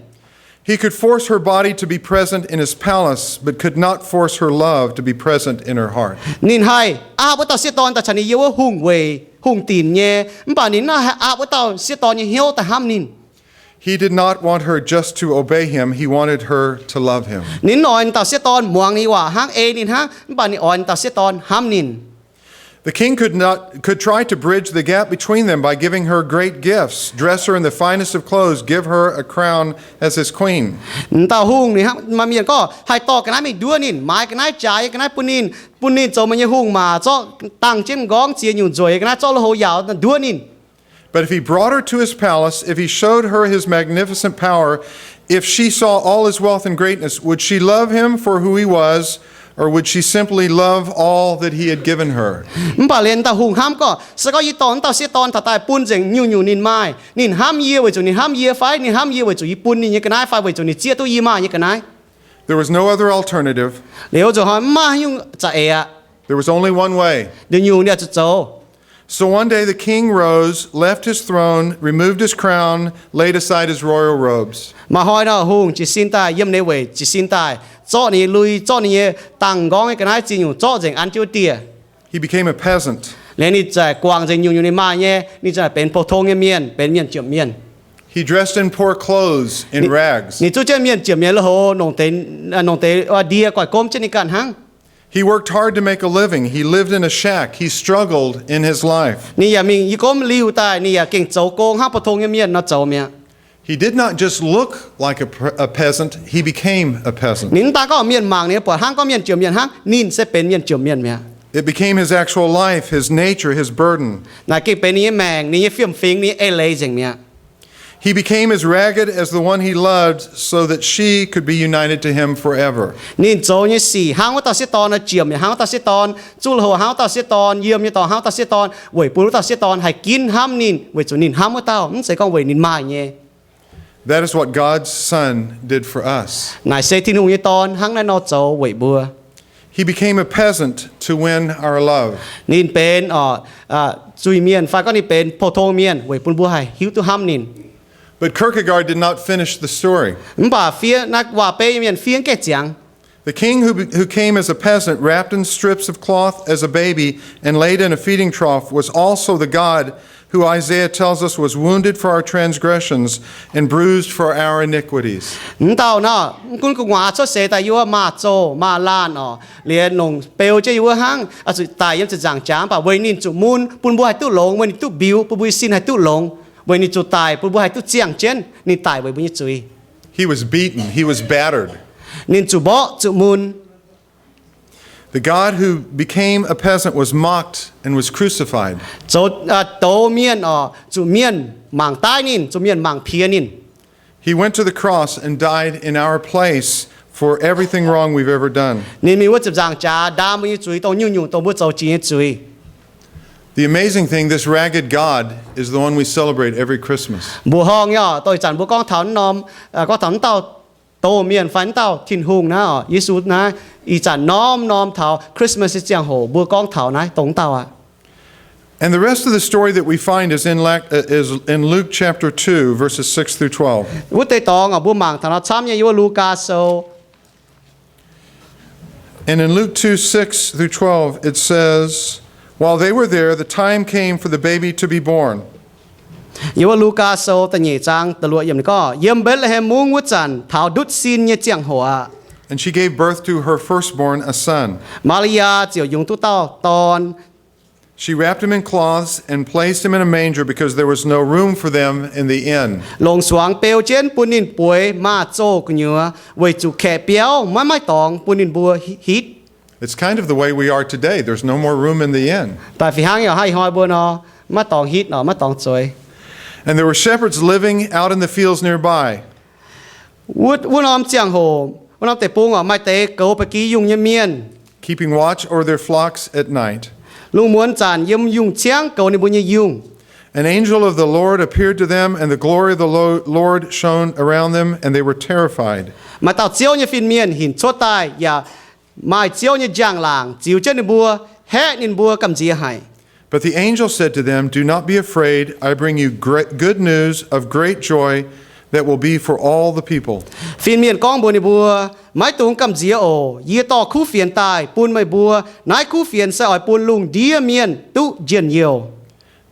He could force her body to be present in his palace, but could not force her love to be present in her heart. Ninh haih aapv wuov dauh sieqv dorn daaih caux ninh yiem wuov hungh weic, hungh dinc nyei, mv baac ninh mv haih aapv wuov dauh sieqv dorn nyei hnyouv daaih hnamv ninh. He did not want her just to obey him, he wanted her to love him. Ninh mv oix dauh sieqv dorn muangx ninh waac hnangv, ei ninh hnangv, mv baac ninh oix dauh sieqv dorn hnamv ninh. The king could not, could try to bridge the gap between them by giving her great gifts, dress her in the finest of clothes, give her a crown as his queen. Dauh hungh ninh hnangv maaih mienh gorngv haih dorh ga'naaiv mingh nduov ninh, maaiz ga'naaiv jaaix nyei ga'naaiv bun ninh, bun ninh zoux meih nyei hungh maac, zorqv dangh jienv m'nqorngv ziex nyungc nzueic nyei ga'naaiv zorqv lui-houx yaauc nduov ninh. But if he brought her to his palace, if he showed her his magnificent power, if she saw all his wealth and greatness, would she love him for who he was, or would she simply love all that he had given her? Mv baac liuz dauh hungh hnamv gorngv, se gorngv yie dorh wuov dauh sieqv dorn taux daaih bun nzengc nyungc-nyungc ninh maaih, ninh hnamv yie weic zuqc ninh hnamv yie fai ninh hnamv yie weic zuqc yie bun ninh nyei ga'naaiv fai weic zuqc ninh zieqv duqv yie maaih nyei ga'naaiv? There was no other alternative. Liuz zuqc hnoi mv maaih nyungc za'eix aqv. There was only one way. Nduqc nyungc ninh oix zuqc zoux. So one day the king rose, left his throne, removed his crown, laid aside his royal robes. Maaih hnoi nor hungh jiez sin daaih, yiem ninh nyei weic jiez sin daaih, zorqv ninh nyei lui, zorqv ninh nyei dangh m'nqorngv nyei ga'naaiv ziex nyungc zorqv nzengc an jienv wuov dieh. He became a peasant. Liuz ninh ziouc guangc nzengc nyungc-nyungc ninh maaih nyei, ninh ziouc benx pou-tong nyei mienh, benx mienh jomc mienh. He dressed in poor clothes, in rags. Ninh zuqv jienv mienh jomc mienh lui-houx, longc deix ndie goiv gomv jienv ninh ganh hnangv. He worked hard to make a living. He lived in a shack. He struggled in his life. Ninh yaac mingh yiem gomv liuh daaih, ninh yaac gengh zoux gong hnangv pou-tong nyei mienh nor zoux mi'aqv. He did not just look like a, a peasant, he became a peasant. Ninh mv daan gorngv mienh mangc ninh buatc hnangv gorngv mienh jomc mienh hnangv, ninh se benx mienh jomc mienh mi'aqv. It became his actual life, his nature, his burden. Naaic gengh benx ninh nyei maengc, ninh nyei fiem-fingx, ninh nyei eix leiz nzengc mi'aqv. He became as ragged as the one he loved so that she could be united to him forever. Ninh zoux nyei sic hnangv wuov dauh sieqv dorn, ziemx yaac hnangv wuov dauh sieqv dorn, zuqv lui-houx hnangv wuov dauh sieqv dorn, yiem nyei dorngx hnangv wuov dauh sieqv dorn, weic bun wuov dauh sieqv dorn haih ginv hnamv ninh, weic zuqc ninh hnamv wuov dauh, mv zeiz gorngv weic ninh maaih nyei. That is what God's Son did for us. Naaic se Tin-Hungh nyei Dorn hnangv naaiv nor zoux weic mbuo. He became a peasant to win our love. Ninh benx zuiz-mienh fai gorngv ninh benx pou-tong mienh weic bun mbuo haih hiuv duqv hnamv ninh. But Kierkegaard did not finish the story. Mv baac fiev naaiv waac-beiv nyei mienh fiev gaengh ziangx. The king who, who came as a peasant, wrapped in strips of cloth as a baby, and laid in a feeding trough, was also the God who Isaiah tells us was wounded for our transgressions and bruised for our iniquities. Mv dauh nor, mv gunv gu'nguaaz cuotv seix daaih yiem wuov maaz-zoh maaz-laanh oc, liemh longc beu jienv yiem wuov hnangv, zuqc daic yiem ziepc nzaangc jaax, mv baac weic ninh zuqc mun bun mbuo haih duqv longx, weic ninh duqv mbiuz bun mbuo nyei sin haih duqv longx, weic ninh zuqc daic bun mbuo haih duqv ziangh jienv ninh daic weic mbuo nyei zuiz. He was beaten, he was battered. Ninh zuqc mborqv zuqc mun. The God who became a peasant was mocked and was crucified. Zoux douz mienh oc, zuqc mienh mangc daiv ninh, zuqc mienh mangc piex ninh. He went to the cross and died in our place for everything wrong we've ever done. Ninh mingh wuov ziepc nzaangc jaax ndaam mbuo nyei zuiz, dongh nyungc-nyungc dongh mbuo zoux jiex nyei zuiz. The amazing thing, this ragged God is the one we celebrate every Christmas. Mbuoqc horngh nyei oc, dongh ih zanc mbuo gorngv taux norm, gorngv taux wuov dauh douz mienh fai wuov dauh Tin-Hungh naaiv oc, Yesu naaiv, ih zanc norm-norm taux Christmas nyei ziangh hoc mbuo gorngv taux naaiv dongh wuov dauh aqv. And the rest of the story that we find is in, is in Luke chapter two, verses six through twelve. Wuov deix dorngx oc, mbuo mangc taux nor camv nyei yiem wuov Lugaa Sou. And in Luke two, six through twelve, it says, while they were there, the time came for the baby to be born. Yiem wuov Lugaa Sou da'nyeic zaang da'luoqc yiemc ninh gorngv, yiem Mbetc^le^hem Mungv wuov zanc taux ndutv sin nyei ziangh hoc aqv. And she gave birth to her firstborn, a son. Maa^li^yaa ziouc yungz duqv dauh dorn. She wrapped him in cloths and placed him in a manger because there was no room for them in the inn. Longc suangx beu jienv bun ninh bueix maaz-zoh gu'nyuoz, weic zuqc kaeqv biauv maiv maaih dorngx bun ninh mbuo hitv. It's kind of the way we are today. There's no more room in the inn. Daaih fih hnangv yaac hnangv ih hnoi mbuo nor, maiv dorngx hitv nor, maiv dorngx zueiz. And there were shepherds living out in the fields nearby. Wuov norm ziangh hoc, wuov norm deic-bung oc, maaih deix goux ba'gi yungh nyei mienh, keeping watch over their flocks at night. Lungh muonz zanc yiem yungh ciangv goux ninh mbuo nyei yungh. An angel of the Lord appeared to them, and the glory of the Lo- Lord shone around them, and they were terrified. Maaih dauh Ziouv nyei fin-mienh hinc cuotv daaih, yaac maaih Ziouv nyei njang-laangc ziux jienv ninh mbuo, haeqv ninh mbuo gamh nziex haic. But the angel said to them, Do not be afraid. I bring you great, good news of great joy that will be for all the people. Fin-mienh gorngv mbuox ninh mbuo, Maiv dungx gamh nziex oc. Yie dorh kuv fienx daaih bun meih mbuo. Naaiv kuv fienx se oix bun lungh ndiev mienh duqv njien-youh.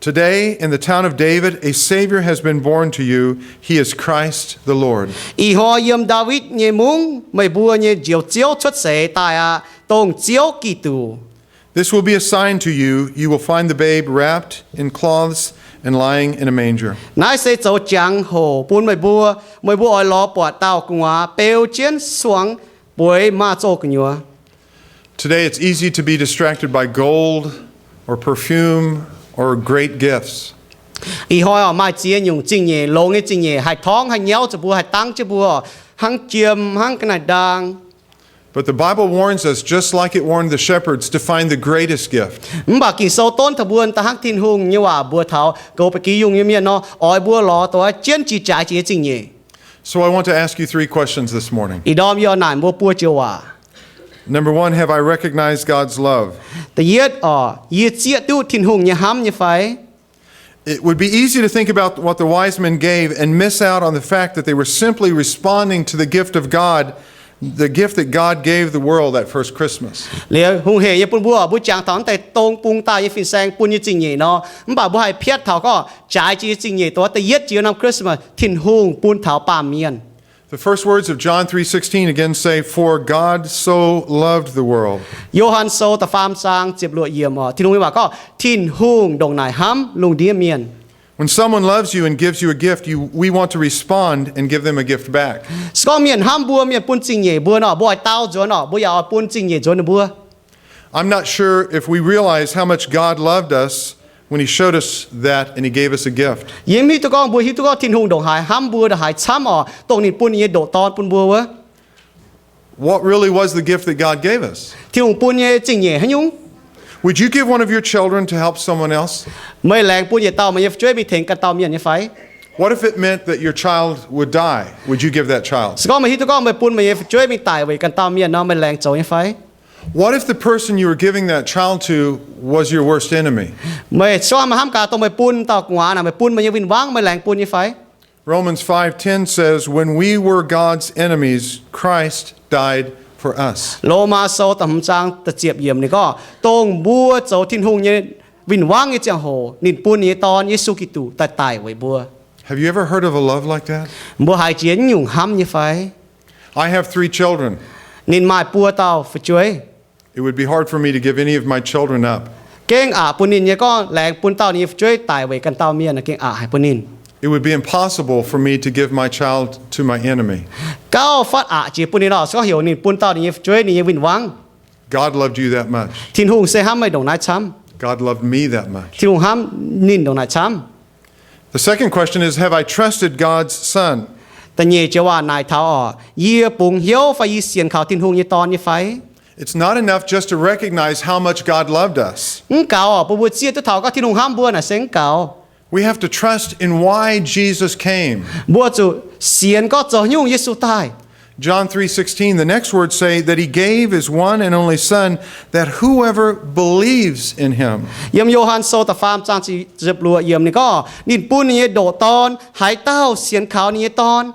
Today, in the town of David, a Savior has been born to you. He is Christ the Lord. Ih hnoi yiem Ndaawitv nyei mungv meih mbuo nyei Njoux Ziouv cuotv seix daaih aqv, dongh Ziouv Giduc. This will be a sign to you. You will find the babe wrapped in cloths and lying in a manger. Naaiv se zoux jangx-hoc bun meih mbuo. Meih mbuo oix lorz buatc dauh gu'nguaaz beu jienv suangx bueix maaz-zoh gu'nyuoz. Today, it's easy to be distracted by gold or perfume or great gifts. Ih hnoi oc, maaih ziex nyungc zingh nyeic, longx nyei zingh nyeic haih torngv, haih nyauv zuqc mbuo, haih dangv jienv mbuo, hnangv jiem, hnangv ga'naaiv-ndaang. But the Bible warns us, just like it warned the shepherds, to find the greatest gift. Mv baac Ging-Sou donv taux mbuo daaih hnangv Tin-Hungh nyei waac mbuox taux goux ba'gi yungh nyei mienh nor, oix mbuo lorz dongh jienv jiex jaaix jiex nyei zingh nyeic. So I want to ask you three questions this morning. Ih ndorm yie oix naaic mbuo buo joux waac. Number one, have I recognized God's love? Da'yietv oc, yie zieqv duqv Tin-Hungh nyei hnamv nyei fai? It would be easy to think about what the wise men gave and miss out on the fact that they were simply responding to the gift of God, the gift that God gave the world that first Christmas. Liuz hungh hec nyei bun mbuo, mbuo jangx taux naaiv deix dong bung daaih nyei fin-saeng bun nyei zingh nyeic nor, mv baac mbuo haih piatv taux gorngv jaaix jiex nyei zingh nyeic dongh da'yietv jiex norm Christmas Tin-Hungh bun taux baamh mienh. The first words of John three sixteen again say, For God so loved the world. Yo^han Sou da'faam zaang ziepc luoqc yiemc oc, Tin-Hungh nyei waac gorngv, Tin-Hungh ndongc naaic hnamv lungh ndiev mienh. When someone loves you and gives you a gift, you, we want to respond and give them a gift back. Se gorngv mienh hnamv mbuo, mienh bun zingh nyeic mbuo nor, mbuo oix dau nzuonx oc, mbuo yaac oix bun zingh nyeic nzuonx ninh mbuo. I'm not sure if we realize how much God loved us when He showed us that and He gave us a gift. Yie mv hiuv duqv gorngv mbuo hiuv duqv gorngv Tin-Hungh ndongc haaix hnamv mbuo ndongc haaix camv oc, dongh ninh bun ninh nyei ndoqc Dorn bun mbuo wuov. What really was the gift that God gave us? Tin-Hungh bun nyei zingh nyeic haaix nyungc? Would you give one of your children to help someone else? Meih laengz bun yietc dauh meih nyei fu'jueiv mingh tengx ganh dauh mienh nyei fai? What if it meant that your child would die? Would you give that child? Se gorngv meih hiuv duqv gorngv meih bun meih nyei fu'jueiv mingh daic weic ganh dauh mienh nor, meih laengz zoux nyei fai? What if the person you were giving that child to was your worst enemy? Meih se gorngv meih hnamv gaax dongh meih bun dauh gu'nguaaz naaic, meih bun meih nyei win-wangv, meih laengz bun nyei fai? Romans five ten says, When we were God's enemies, Christ died for us. Lomaa Sou da'hmz zaang da'ziepc yiemc ninh gorngv, dongh mbuo zoux Tin-Hungh nyei win-wangv nyei ziangh hoc, ninh bun ninh nyei Dorn, Yesu Giduc, daaih daic weic mbuo. Have you ever heard of a love like that? Mbuo haiz jiex naaiv nyungc hnamv nyei fai? I have three children. Ninh maaih buo dauh fu'jueiv. It would be hard for me to give any of my children up. Gengh aqc bun ninh nyei gorngv laengz bun dauh ninh nyei fu'jueiv daic weic ganh dauh mienh, gengh aqc haic bun ninh. It would be impossible for me to give my child to my enemy. Gauh fatv aqc jiex bun ninh oc, se gorngv heuc ninh bun dauh ninh nyei fu'jueiv ninh nyei win-wangv. God loved you that much. Tin-Hungh se hnamv meih ndongc naaiv camv. God loved me that much. Tin-Hungh hnamv ninh ndongc naaic camv. The second question is, have I trusted God's Son? Da'nyeic joux waac naaic taux oc, yie bungx hnyouv fai yie sienx kaux Tin-Hungh nyei Dorn nyei fai? It's not enough just to recognize how much God loved us. Mv gaux oc, bun mbuo zieqv duqv taux gorngv Tin-Hungh hnamv mbuo naaic se mv gaux. We have to trust in why Jesus came. Mbuo zuqc sienx gorngv zoux haaix nyungc Yesu daaih. John three sixteen, the next words say that He gave His one and only Son, that whoever believes in Him. Yiem Yo^han Sou da'faam zaang ziepc luoqc yiemc ninh gorngv, ninh bun ninh nyei ndoqc Dorn haaix dauh sienx kaux ninh nyei Dorn.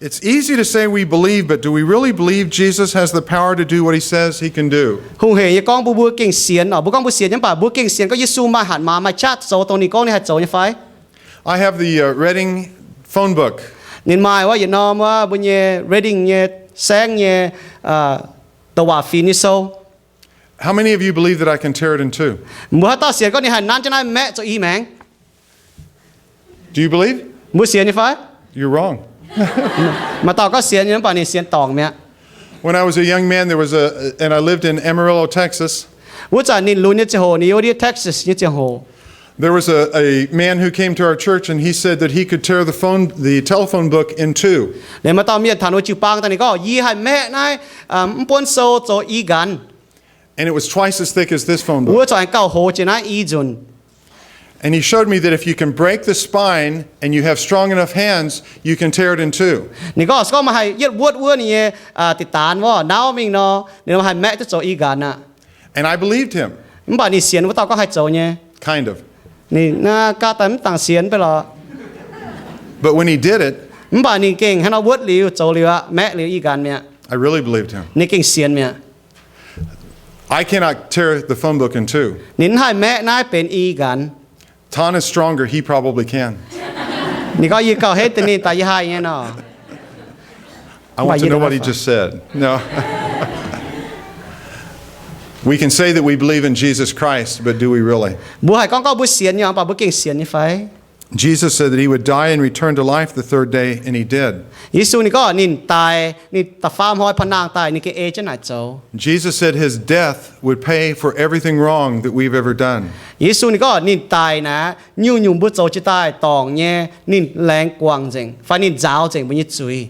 It's easy to say we believe, but do we really believe Jesus has the power to do what He says He can do? Hungh hec nyei gorngv mbuo, mbuo gengh sienx oc. Mbuo gorngv mbuo sienx nyei, mv baac mbuo gengh sienx gorngv Yesu maaih hatc maaz, maaih qaqv zoux dongh ninh gorngv ninh haih zoux nyei fai? I have the uh, Reading phone book. Ninh maaih wuov yietc norm wuov mbuo nyei Reading nyei saengv nyei douc waac fingx nyei sou. How many of you believe that I can tear it in two? Mbuo haaix dauh sienx gorngv ninh haih nanv jienv naaiv maeqv zoux i maengx? Do you believe? Mbuo sienx nyei fai? You're wrong. Maaih dauh gorngv sienx nyei, mv baac ninh sienx dorngc mi'aqv. When I was a young man, there was a, and I lived in Amarillo, Texas. Wuov zanc ninh lunx nyei ziangh hoc, ninh yiem wuov ndiev Texas nyei ziangh hoc. There was a, a man who came to our church and he said that he could tear the phone, the telephone book in two. Liuz maaih dauh mienh taux ninh nyei jiu-baang daaih, ninh gorngv, Yie haih maeqv naaiv mv buonv sou zoux i nqanx. And it was twice as thick as this phone book. Wuov corc aengx gauh hoz jiex naaiv i nzunc. And he showed me that if you can break the spine and you have strong enough hands, you can tear it in two. Ninh gorngv, se gorngv meih haih yietv wuotv wuov ninh nyei diqc daanz wuov nauv mingh nor, ninh haih maeqv duqv zoux i nqanx aqv. And I believed him. Mv baac ninh sienx wuov dauh gorngv haih zoux nyei. Kind of. Ninh naaiv gaav daaih mv dangc sienx beiv lorqc. But when he did it, mv baac ninh gengh hnangv nor wuotv liuz, zoux liuz aqv, maeqv liuz i nqanx mi'aqv. I really believed him. Ninh gengh sienx mi'aqv. I cannot tear the phone book in two. Ninh mv haih maeqv naaiv benx i nqanx. Ton is stronger, he probably can. Ninh gorngv, Yie gauh henv deix ninh daaih yie haih nyei nor. I want to know what he just said. No. We can say that we believe in Jesus Christ, but do we really? Mbuo haih gorngv gorngv mbuo sienx nyei, mv baac mbuo gengh sienx nyei fai? Jesus said that he would die and return to life the third day, and he did. Yesu ninh gorngv ninh daic, ninh da'faam hnoi pa'naangh daaih, ninh gengh ei jienv naaic zoux. Jesus said his death would pay for everything wrong that we've ever done. Yesu ninh gorngv ninh daic naaic, nyungc-nyungc mbuo zoux jiex daaih dorngc nyei, ninh laengz guangc nzengc fai ninh nzaaux nzengc mbuo nyei zuiz.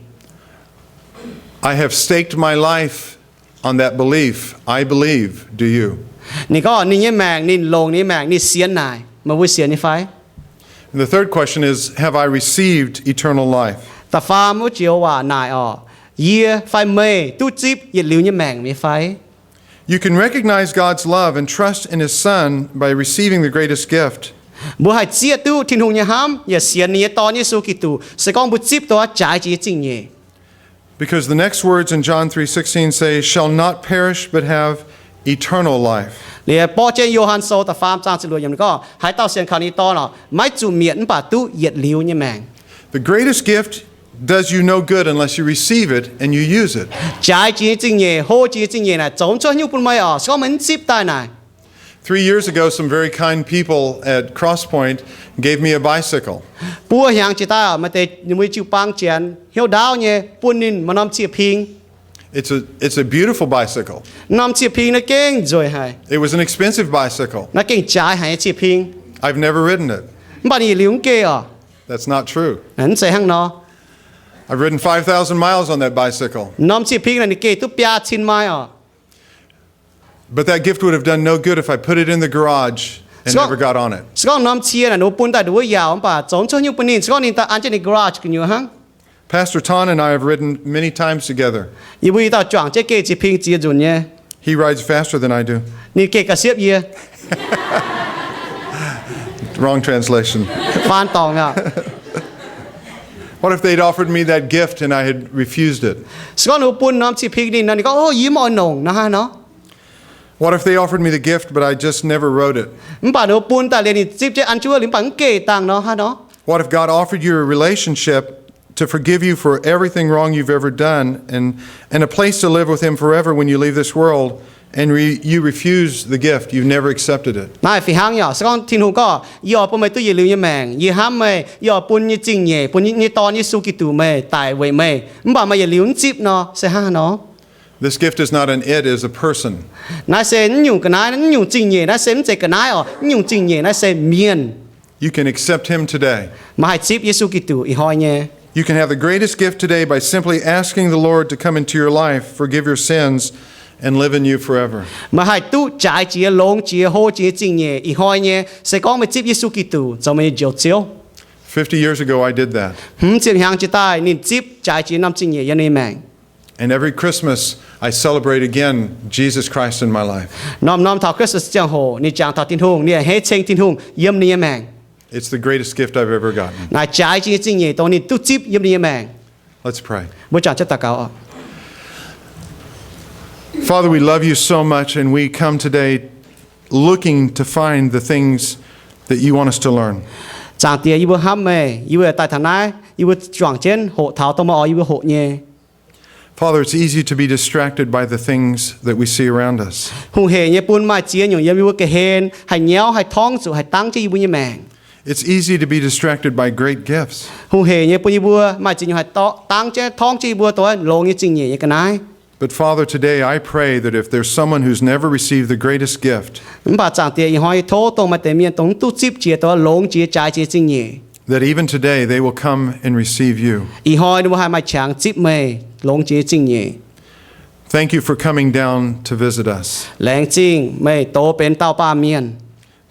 I have staked my life on that belief. I believe. Do you? Ninh gorngv ninh nyei maengc, ninh longc ninh nyei maengc, ninh sienx naaic. Meih mbuo sienx nyei fai? And the third question is, have I received eternal life? Da'faam wuov joux waac naaic orqc, yie fai meih duqv zipv yietc liuz nyei maengc nyei fai? You can recognize God's love and trust in His Son by receiving the greatest gift. Mbuo haih zieqv duqv Tin-Hungh nyei hnamv yaac sienx ninh nyei Dorn, Yesu Giduc, se gorngv mbuo zipv duqv jaaix jiex nyei zingh nyeic. Because the next words in John three sixteen say, shall not perish but have eternal life. Liuz borqv jienv Yo^han Sou da'faam zaang ziepc luoqc yiemc gorngv, haaix dauh sienx kaux ninh nyei Dorn orqc, maiv zuqc mietc mv baac duqv yietc liuz nyei maengc. The greatest gift does you no good unless you receive it and you use it. Jaaix jiex nyei zingh nyeic, hlo jiex nyei zingh nyeic naaic zoux mv cuotv nyungc bun meih orqc, se gorngv meih mv zipv daaih naaic. Three years ago, some very kind people at Cross Point gave me a bicycle. Buo hnyangx jiex daaih orqc, maaih deix ninh mbuo jiu-baang janx hnyouv ndaauv nyei bun ninh maaih norm cie-ping. It's a, it's a beautiful bicycle. Norm cie-ping naaiv gengh nzueic haic. It was an expensive bicycle. Naaiv gengh jaaix haic nyei cie-ping. I've never ridden it. Mv baac ninh yietc liuz mv geh orqc. That's not true. Mv zeiz hnangv nor. I've ridden five thousand miles on that bicycle. Norm cie-ping naaic ninh geh duqv biaa cin mai orqc. But that gift would have done no good if I put it in the garage and never got on it. Se gorngv norm cie naaic ninh mbuo bun daaih nduov yaauc mv baac zoux mv cuotv nyungc bun ninh, se gorngv ninh daaih an jienv ninh garage gu'nyuoz hnangv. Pastor Ton and I have ridden many times together. Yie mbuo i dauh juangc jienv geh cie-ping ziex nzunc nyei. He rides faster than I do. Ninh geh ga'siepv yie. Wrong translation. Faan dorngc aqv. What if they'd offered me that gift and I had refused it? Se gorngv ninh mbuo bun norm cie-ping ninh nor, ninh gorngv, O, yie mv oix nongc nor, hnangv haaix nor? What if they offered me the gift, but I just never rode it? Mv baac ninh mbuo bun daaih liuz ninh zipv jienv an jienv wuov liuz mv baac mv geh dangh nor, hnangv haaix nor? What if God offered you a relationship to forgive you for everything wrong you've ever done and, and a place to live with Him forever when you leave this world, and re-, you refuse the gift, you've never accepted it? Naaiv fih hnangv nyei orqc, se gorngv Tin-Hungh gorngv, Yie oix bun meih duqv yietc liuz nyei maengc, yie hnamv meih, yie oix bun nyei zingh nyeic, bun nyei Dorn, Yesu Giduc, meih daic weic meih, mv baac meih yietc liuz mv zipv nor, se hnangv haaix nor? This gift is not an it, it is a person. Naaiv se mv nyungc ga'naaiv, mv nyungc zingh nyeic naaiv se mv zeiz ga'naaiv orqc. Mv nyungc zingh nyeic naaiv se mienh. You can accept Him today. Meih haih zipv Yesu Giduc ih hnoi nyei. You can have the greatest gift today by simply asking the Lord to come into your life, forgive your sins, and live in you forever. Meih haih duqv jaaix jiex, longx jiex, hlo jiex nyei zingh nyeic ih hnoi nyei, se gorngv meih zipv Yesu Giduc zoux meih nyei Njoux Ziouv. Fifty years ago, I did that. Hmz ziepc hnyangx jiex daaih ninh zipv jaaix jiex norm zingh nyeic yiem ninh maengc. And every Christmas, I celebrate again Jesus Christ in my life. Norm-norm taux Christmas ziangh hoc ninh jangx taux Tin-Hungh, ninh a'hneiv ceng Tin-Hungh yiem ninh nyei maengc. It's the greatest gift I've ever gotten. Naaiv jaaix jiex nyei zingh nyeic dongh ninh duqv zipv yiem ninh nyei maengc. Let's pray. Mbuo juangc jienv daux gaux oc. Father, we love you so much, and we come today looking to find the things that you want us to learn. Zaangc Diex, yie mbuo hnamv meih, yie mbuo daaih taux naaiv, yie mbuo juangc jienv hoqc taux dongh meih oix yie mbuo hoqc nyei. Father, it's easy to be distracted by the things that we see around us. Hungh heic nyei bun maaih ziex nyungc yiem yie mbuo ga'hlen haih nyauv, haih torngv zuqc, haih dangv jienv yie mbuo nyei maengc. It's easy to be distracted by great gifts. Hungh heic nyei bun yie mbuo maaih ziex nyungc haih dangv jienv, torngv jienv yie mbuo dongh longx nyei zingh nyeic nyei ga'naaiv. But Father, today I pray that if there's someone who's never received the greatest gift, Mv baac Zaangc Diex, ih hnoi yie tov dongh maaih deix mienh dongh mv duqv zipv jiex, dongh longx jiex, jaaix jiex zingh nyeic, that even today they will come and receive you. Ih hnoi ninh mbuo haih maaih qangx zipv meih, longx jiex zingh nyeic. Thank you for coming down to visit us. Laengz zingh meih douz benx dauh baamh mienh.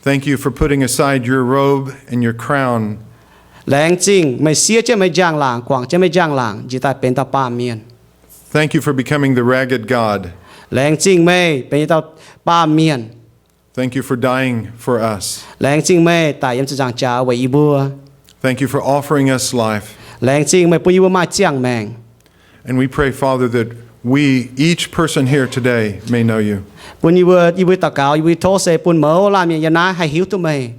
Thank you for putting aside your robe and your crown. Laengz zingh meih siev jienv meih njang-laangc, guangc jienv meih njang-laangc, njiec daaih benx dauh baamh mienh. Thank you for becoming the ragged God. Laengz zingh meih benx dauh baamh mienh. Thank you for dying for us. Laengz zingh meih daic yiem ziepc nzaangc jaax weic yie mbuo. Thank you for offering us life. Laengz zingh meih bun yie mbuo maaih ziangh maengc. And we pray, Father, that we, each person here today, may know you. Bun yie mbuo, yie mbuo daux gaux, yie mbuo tov se bun mouz laanh mienh yiem naaiv haih hiuv duqv meih.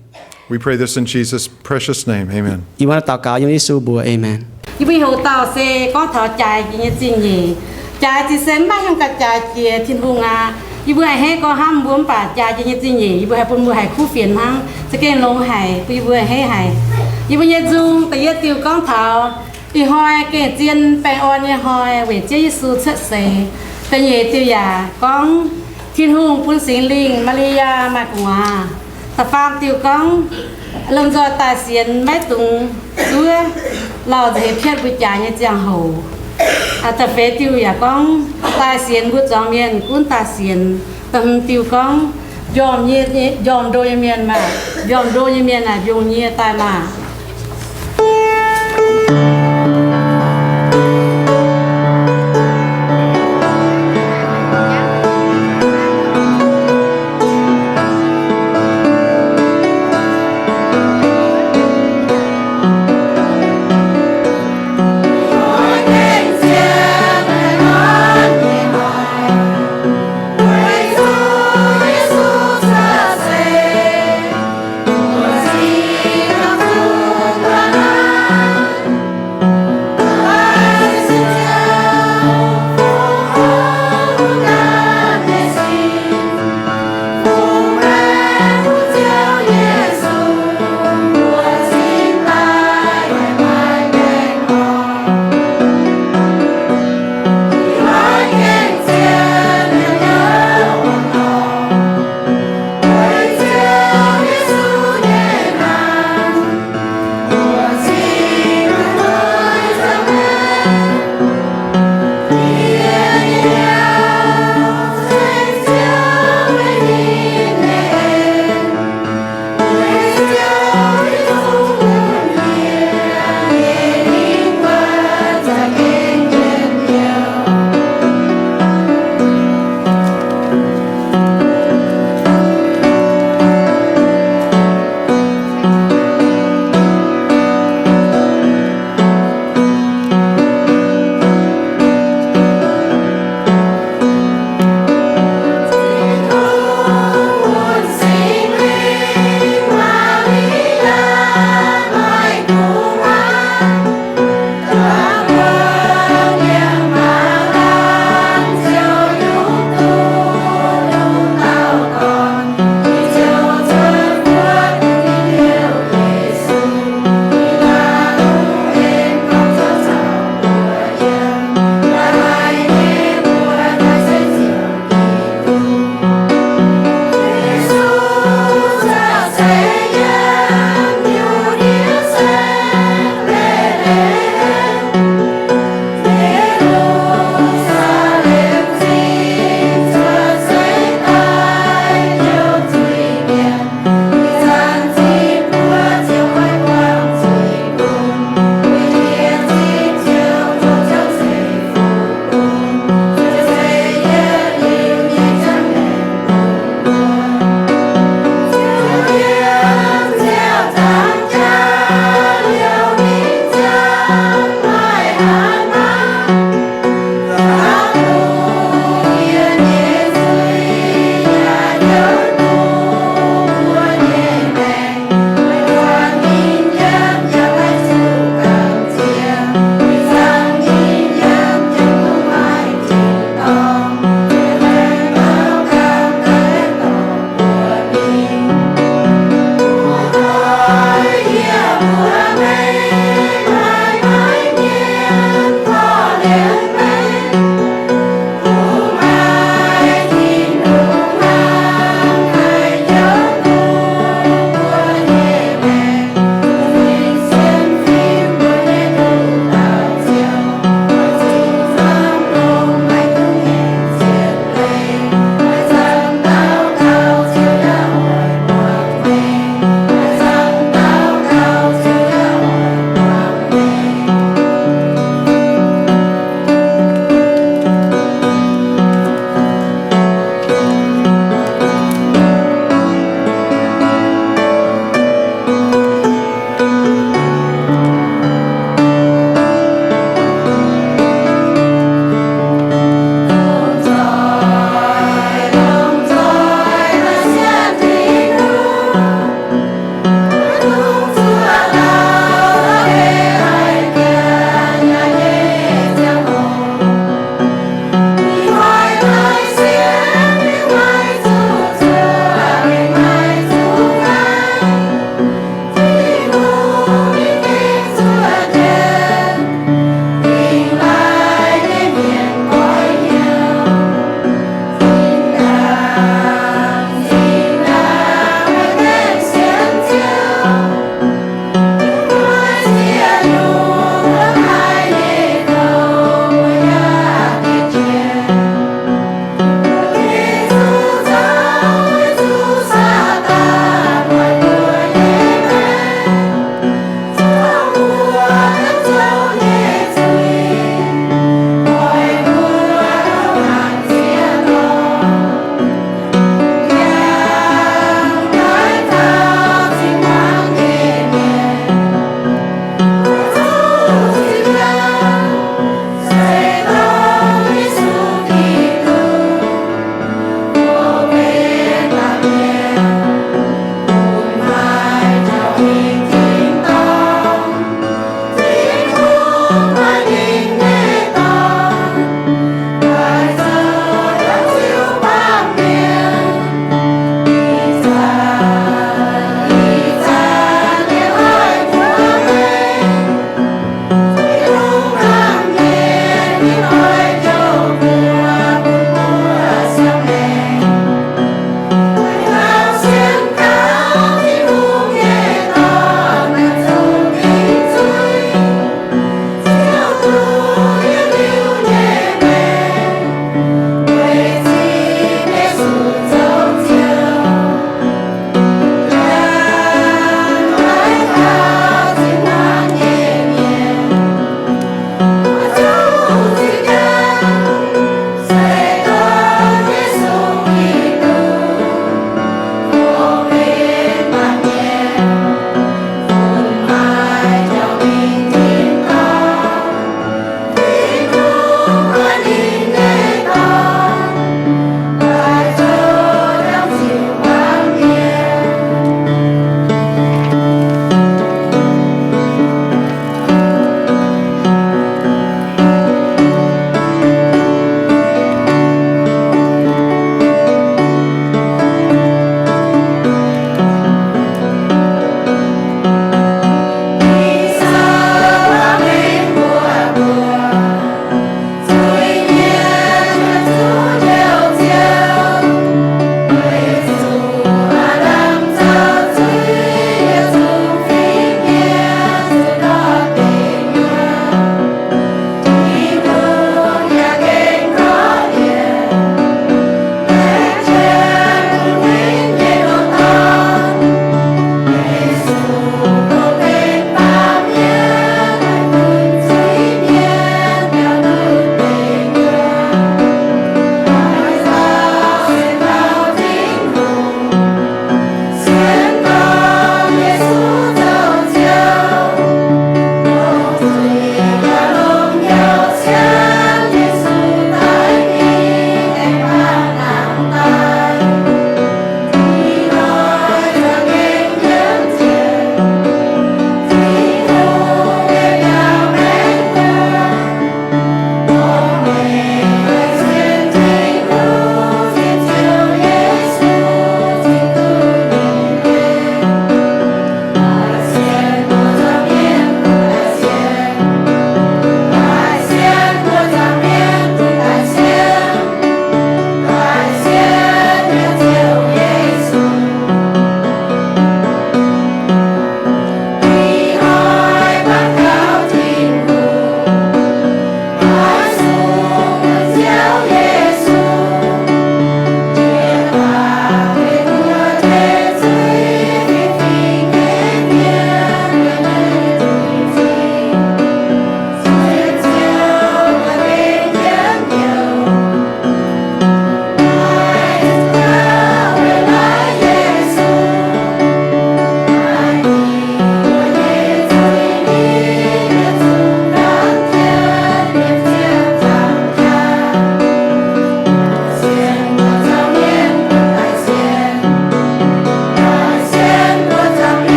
We pray this in Jesus' precious name. Amen. Yie mbuo daux gaux yiem Yesu mbuox, Aamen. Yie mbuo nyei hoc dauh se gorngv taux jaaix jiex nyei zingh nyeic. Jaaix jiex se mv baac hnyouv ganh jaaix jiex, Tin-Hungh aac. Yie mbuo a'hneiv gorngv hnamv mbuo mv baac jaaix jiex nyei zingh nyeic, yie mbuo haih bun mbuo haiz kuv fienx hnangv, za'gengh longx haic, bun yie mbuo a'hneiv haic. Yie mbuo nyei nzung da'yietv diuh gorngv taux ih hnoi gengh zien baengh orn nyei hnoi weic Ziouv Yesu cuotv seix. Da'nyeic diuh yaac gorngv Tin-Hungh bun Singx Lingh Maa^li^yaa maaih gu'nguaaz. Da'faam diuh gorngv lomh nzoih daaih sienx maiv dungx zuov, lauh nza'heix piatv mbuo jaaix nyei ziangh hoc. Da'feix diuh yaac gorngv daaih sienx mbuo zuangx mienh gunv daaih sienx. Da'hmz diuh gorngv njormh ndo nyei mienh maah, njormh ndo nyei mienh aah, njongc nyie daaih maah.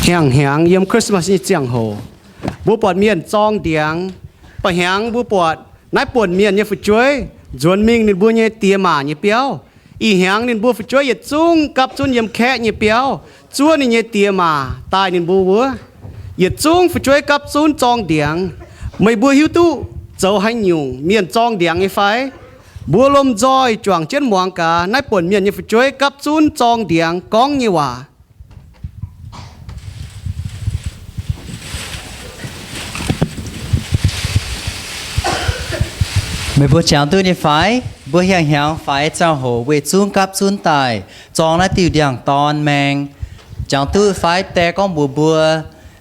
Hnyangx-hnyangx yiem Christmas nyei ziangh hoc, mbuo buatc mienh zorng ndiangx. Ba'hnyangx mbuo buatc naaiv buonc mienh nyei fu'jueiv nzuonx mingh ninh mbuo nyei diex maac nyei biauv. Ih hnyangx ninh mbuo fu'jueiv yietc zungv gapv zunv yiem kaeqv nyei biauv zuov ninh nyei diex maac daaih ninh mbuo wuov. Yietc zungv fu'jueiv gapv zunv zorng ndiangx. Meih mbuo hiuv duqv zoux haaix nyungc mienh zorng ndiangx nyei fai? Mbuo lomh nzoih juangc jienv muangx gaax naaiv buonc mienh nyei fu'jueiv gapv zunv zorng ndiangx gorngv nyei waac. Meih mbuo jangx duqv nyei fai? Mbuo hnyangx-hnyangx faix ziangh hoc weic zungv gapv zunv daaih zorng naaiv diuh ndiangx-dorn maeng. Jangx duqv fai? Die gorngv mbuox mbuo,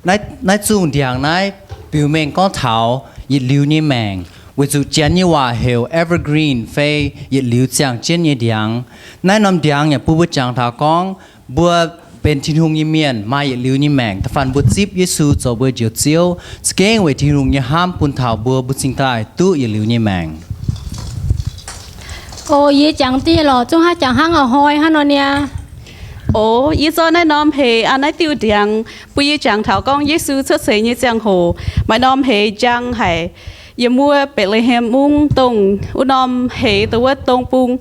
naaiv, naaiv zungh ndiangx naaiv biux mengh gorngv taux yietc liuz nyei maengc, weic zuqc Janx nyei waac heuc evergreen fai yietc liuz ziangh jienv nyei ndiangx. Naaiv norm ndiangx yaac bun mbuo jangx taux gorngv mbuo benx Tin-Hungh nyei mienh maaih yietc liuz nyei maengc. Da'faanh mbuo zipv Yesu zoux mbuo Njoux Ziouv, za'gengh weic Tin-Hungh nyei hnamv bun taux mbuo, mbuo cingx daaih duqv yietc liuz nyei maengc. O, yie jangx dieh lorqc, zungv hnangv jangx hnangv a'hnoi hnangv nor niaa. O, yie zorqv naaiv norm heix, aa, naaiv diuh ndiangx bun yie jangx taux gorngv Yesu cuotv seix nyei ziangh hoc, maaih norm heix njang haic. Yiem wuov Mbetc^le^hem Mungv, dongh wuov norm heix dongh wuov dong bung,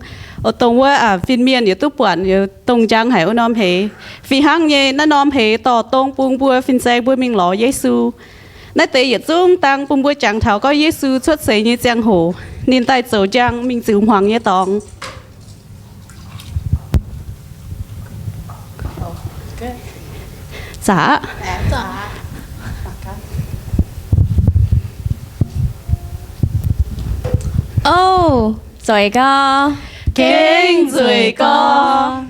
dongh wuov fin-mienh yietc duqv buatc, dongh njang haic wuov norm heix. Fih hnangv nyei, naaiv norm heix dorh dong bung mbuo fin-saeng mbuo mingh lorz Yesu. Naaiv deix yietc zungv dang bun mbuo jangx taux gorngv Yesu cuotv seix nyei ziangh hoc, ninh daaih zoux njang mingh ziux hmuangx nyei dorngx. Zaqc. O, nzueic gau. Gengh nzueic gau.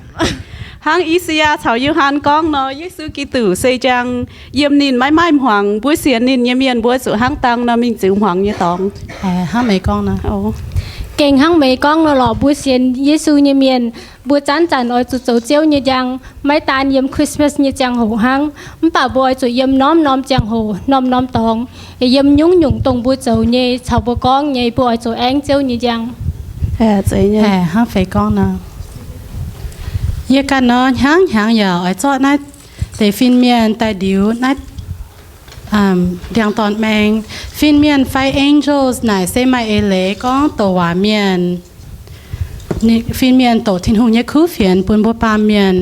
Hnangv I^saa^yaa caux Yo^han gorngv nor, Yesu Giduc se njang, yiem ninh maiv maaih hmuangx. Mbuo sienx ninh nyei mienh mbuo zuqc hnangv dang nor mingh ziux hmuangx nyei dorngx. Hnangv meih gorngv nor, gengh hnangv meih gorngv nor lorqc, mbuo sienx Yesu nyei mienh, mbuo zanc-zanc oix zuqc zoux Ziouv nyei njang, maiv daan yiem Christmas nyei ziangh hoc hnangv, mv baac mbuo oix zuqc yiem norm-norm ziangh hoc, norm-norm dorngx, yaac yiem nyungc-nyungc dongh mbuo zoux nyei caux mbuo gorngv nyei, mbuo oix zuqc aengv Ziouv nyei njang. Hnangv feix gorngv nor, yie ganh nor hnyangx-hnyangx yaac oix zorqv naaiv deix fin-mienh daaih ndiux naaiv ndiangx-dorn maeng. Fin-mienh fai angels naaic se maaih eix leiz gorngv douc waac mienh. Fin-mienh doqc Tin-Hungh nyei kuv fienx bun mbuo baamh mienh.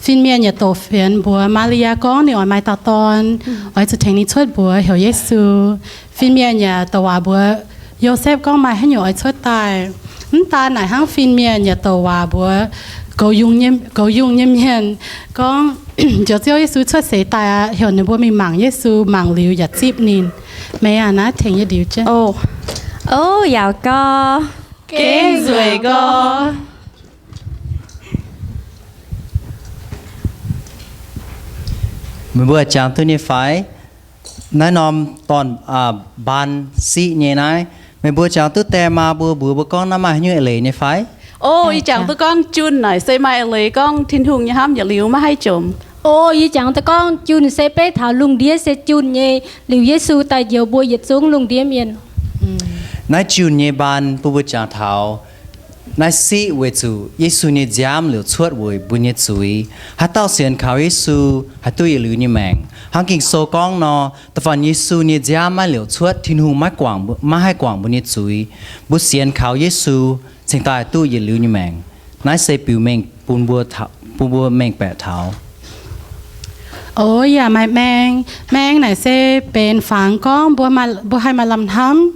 Fin-mienh yaac doqc fienx mbuox Maa^li^yaa gorngv ninh oix maaih dauh dorn, oix zuqc tengx ninh cuotv mbuox heuc Yesu. Fin-mienh yaac douc waac mbuox Yosepv gorngv maaih haaix nyungc oix cuotv daaih. Mv daan naaic hnangv, fin-mienh yaac douc waac mbuox goux yungh nyei mienh gorngv Njoux Ziouv Yesu cuotv seix daaih aqv, heuc ninh mbuo mingh mangc Yesu, mangc liuz yaac zipv ninh. Meih aac, naaiv tengx yie ndiux jienv. O, yaauc gau. Gengh nzueic gau. Meih mbuo jangx duqv nyei fai? Naaiv norm dorn-mbaan siqv nyei naaiv, meih mbuo jangx duqv die maa mbuo mbuox mbuo gorngv naaiv maaih haaix nyungc eix leiz nyei fai? O, yie jangx duqv gorngv junh naaic se maaih eix leiz gorngv Tin-Hungh nyei hnamv yietc liuz maiv haih jomc. O, yie jangx duqv gorngv junh se beiv taux lungh ndiev se junh nyei, liuz Yesu daaih njoux mbuo yietc zungv lungh ndiev mienh. Naaiv junh nyei mbaan bun mbuo jangx taux naaiv siqv weic zuqc Yesu nyei nziaamv liouc cuotv weic mbuo nyei zuiz. Haaix dauh sienx kaux Yesu haih duqv yietc liuz nyei maengc. Hnangv Ging-Sou gorngv nor, da'faanh Yesu nyei nziaamv maiv liouc cuotv, Tin-Hungh maiv guangc, maiv haih guangc mbuo nyei zuiz. Mbuo sienx kaux Yesu cingx daaih duqv yietc liuz nyei maengc. Naaiv se biux mengh bun mbuo, bun mbuo mengh baeqc taux. O, yaac maaih maeng. Maeng naaic se benx fangx gorngv mbuo haih maaih lamh hnamv,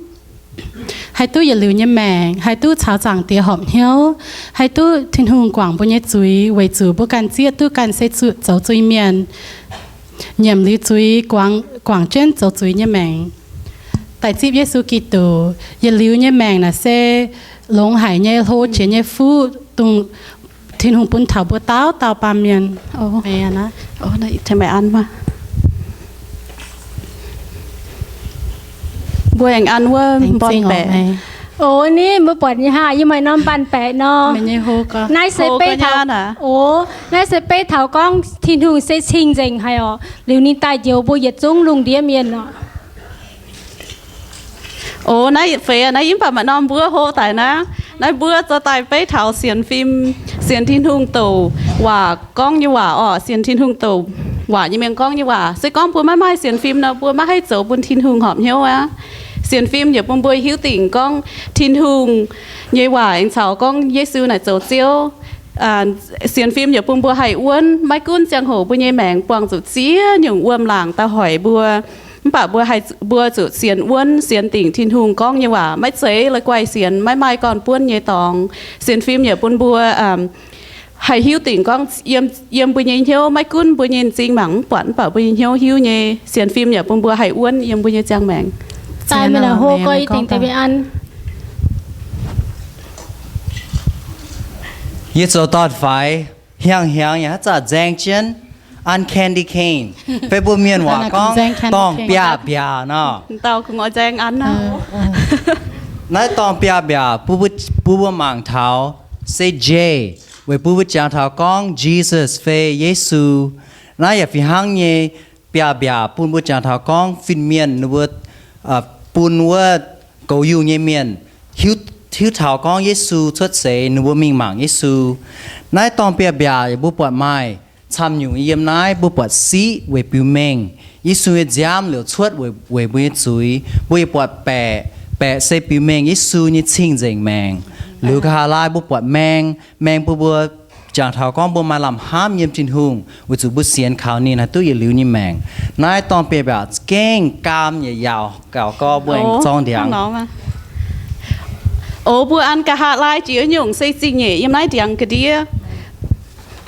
haih duqv yietc liuz nyei maengc, haih duqv caux Zaangc Diex horpc hnyouv, haih duqv Tin-Hungh guangc mbuo nyei zuiz, weic zuqc mbuo ganh zieqv duqv ganh se zoux zuiz-mienh, nyiemc liuz zuiz, guangc jienv zoux zuiz nyei maengc, daaih zipv Yesu Giduc. Yietc liuz nyei maengc naaic se longx haic nyei hlo jiex nyei fuqv, dongh Tin-Hungh bun taux mbuo dauh dauh baamh mienh. Mbuo aengx an wuov mbaan baeqc. O, ni mbuo buatc nyei hnangv, yie maaih norm mbaan baeqc nor. Naaiv se beiv taux, o, naaiv se beiv taux gorngv Tin-Hungh se cing-nzengc haic orqc, liuz ninh daaih njoux mbuo yietc zungv lungh ndiev mienh orqc. O, naaiv yietc feix naaiv yie mv baac maaih norm mbuov hlo daic naaiv. Naaiv mbuov zoux daaih beiv taux sienx fim, sienx Tin-Hungh douc waac gorngv nyei waac orqc, sienx Tin-Hungh douc waac nyei mienh gorngv nyei waac. Se gorngv mbuo maiv maaih sienx fim nor, mbuo maiv haih zoux bun Tin-Hungh horpc hnyouv aqv. Sienx fim yaac bun mbuo hiuv dingc gorngv Tin-Hungh nyei waac aengx caux gorngv Yesu naaic zoux Ziouv. Sienx fim yaac bun mbuo haih wuonv. Maiv gunv ziangh hoc mbuo nyei maengc buangh zuqc ziex nyungc wuom-laangc daaih hoic mbuo, mv baac mbuo haih, mbuo zuqc sienx wuonv, sienx dingc Tin-Hungh gorngv nyei waac, maiv zeiz la'guaih sienx maiv maaih gorn-buonv nyei dorngx. Sienx fim yaac bun mbuo haih hiuv dingc gorngv yiem, yiem mbuo nyei hnyouv, maiv gunv mbuo nyei m'zing mangc mv buatc, mv baac mbuo nyei hnyouv hiuv nyei. Sienx fim yaac bun mbuo haih wuonv yiem mbuo nyei ziangh maengc. Yie zoux dorn-faix, hnyangx-hnyangx yaac haaix zanc nzaeng jienv an candy cane, fai mbuo mienh waac gorngv dorngh biaav-mbiaac nor. Naaiv dorngh biaav-mbiaac bun mbuo mangc taux se J, weic bun mbuo jangx taux gorngv Jesus fai Yesu. Naaiv yaac fih hnangv nyei, biaav-mbiaac bun mbuo jangx taux gorngv fin-mienh ninh mbuo bun wuov goux yungh nyei mienh hiuv taux gorngv Yesu cuotv seix, ninh mbuo mingh mangc Yesu. Naaiv dorngh biaav-mbiaac yaac mbuo buatc maaih camv nyungc yiem naaiv, mbuo buatc siqv weic biux mengh Yesu nyei nziaamv liouc cuotv weic mbuo nyei zuiz. Mbuo yaac buatc baeqc, baeqc se biux mengh Yesu nyei cing-nzengc maengc. Liuz nqa'haav laai mbuo buatc maeng, maeng bun mbuo jangx taux gorngv mbuo maaih lamh hnamv yiem Tin-Hungh weic zuqc mbuo sienx kaux ninh haih duqv yietc liuz nyei maengc. Naaiv dorngh biaav-mbiaac za'gengh gaam yaac yaauc gaux gorx mbuo aengx zorng ndiangx. O, mbuo an nqa'haav laai jiex nyungc se zingh nyeic yiem naaiv ndiangx ga'ndiev.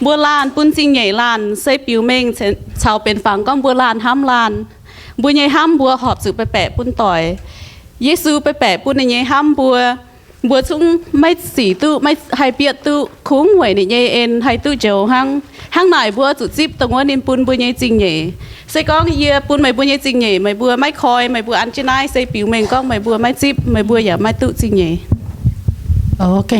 Mbuo laanh bun zingh nyeic laanh se biux mengh caux benx fangx gorngv mbuo laanh hnamv laanh. Mbuo nyei hnamv mbuo horpc zuqc baeqc baeqc bun doic. Yesu baeqc baeqc bun ninh nyei hnamv mbuo. Mbuo zungv maiv sic duqv, maiv haih bietv duqv, kungx weic ninh nyei en haih duqv njoux hnangv. Hnangv naaic mbuo zuqc zipv dongh wuov ninh bun mbuo nyei zingh nyeic. Se gorngv yie bun meih mbuo nyei zingh nyeic meih mbuo maiv koi, meih mbuo an jienv naaiv se biux mengh gorngv meih mbuo maiv zipv, meih mbuo yaac maiv duqv zingh nyeic. Zeiz lorqc,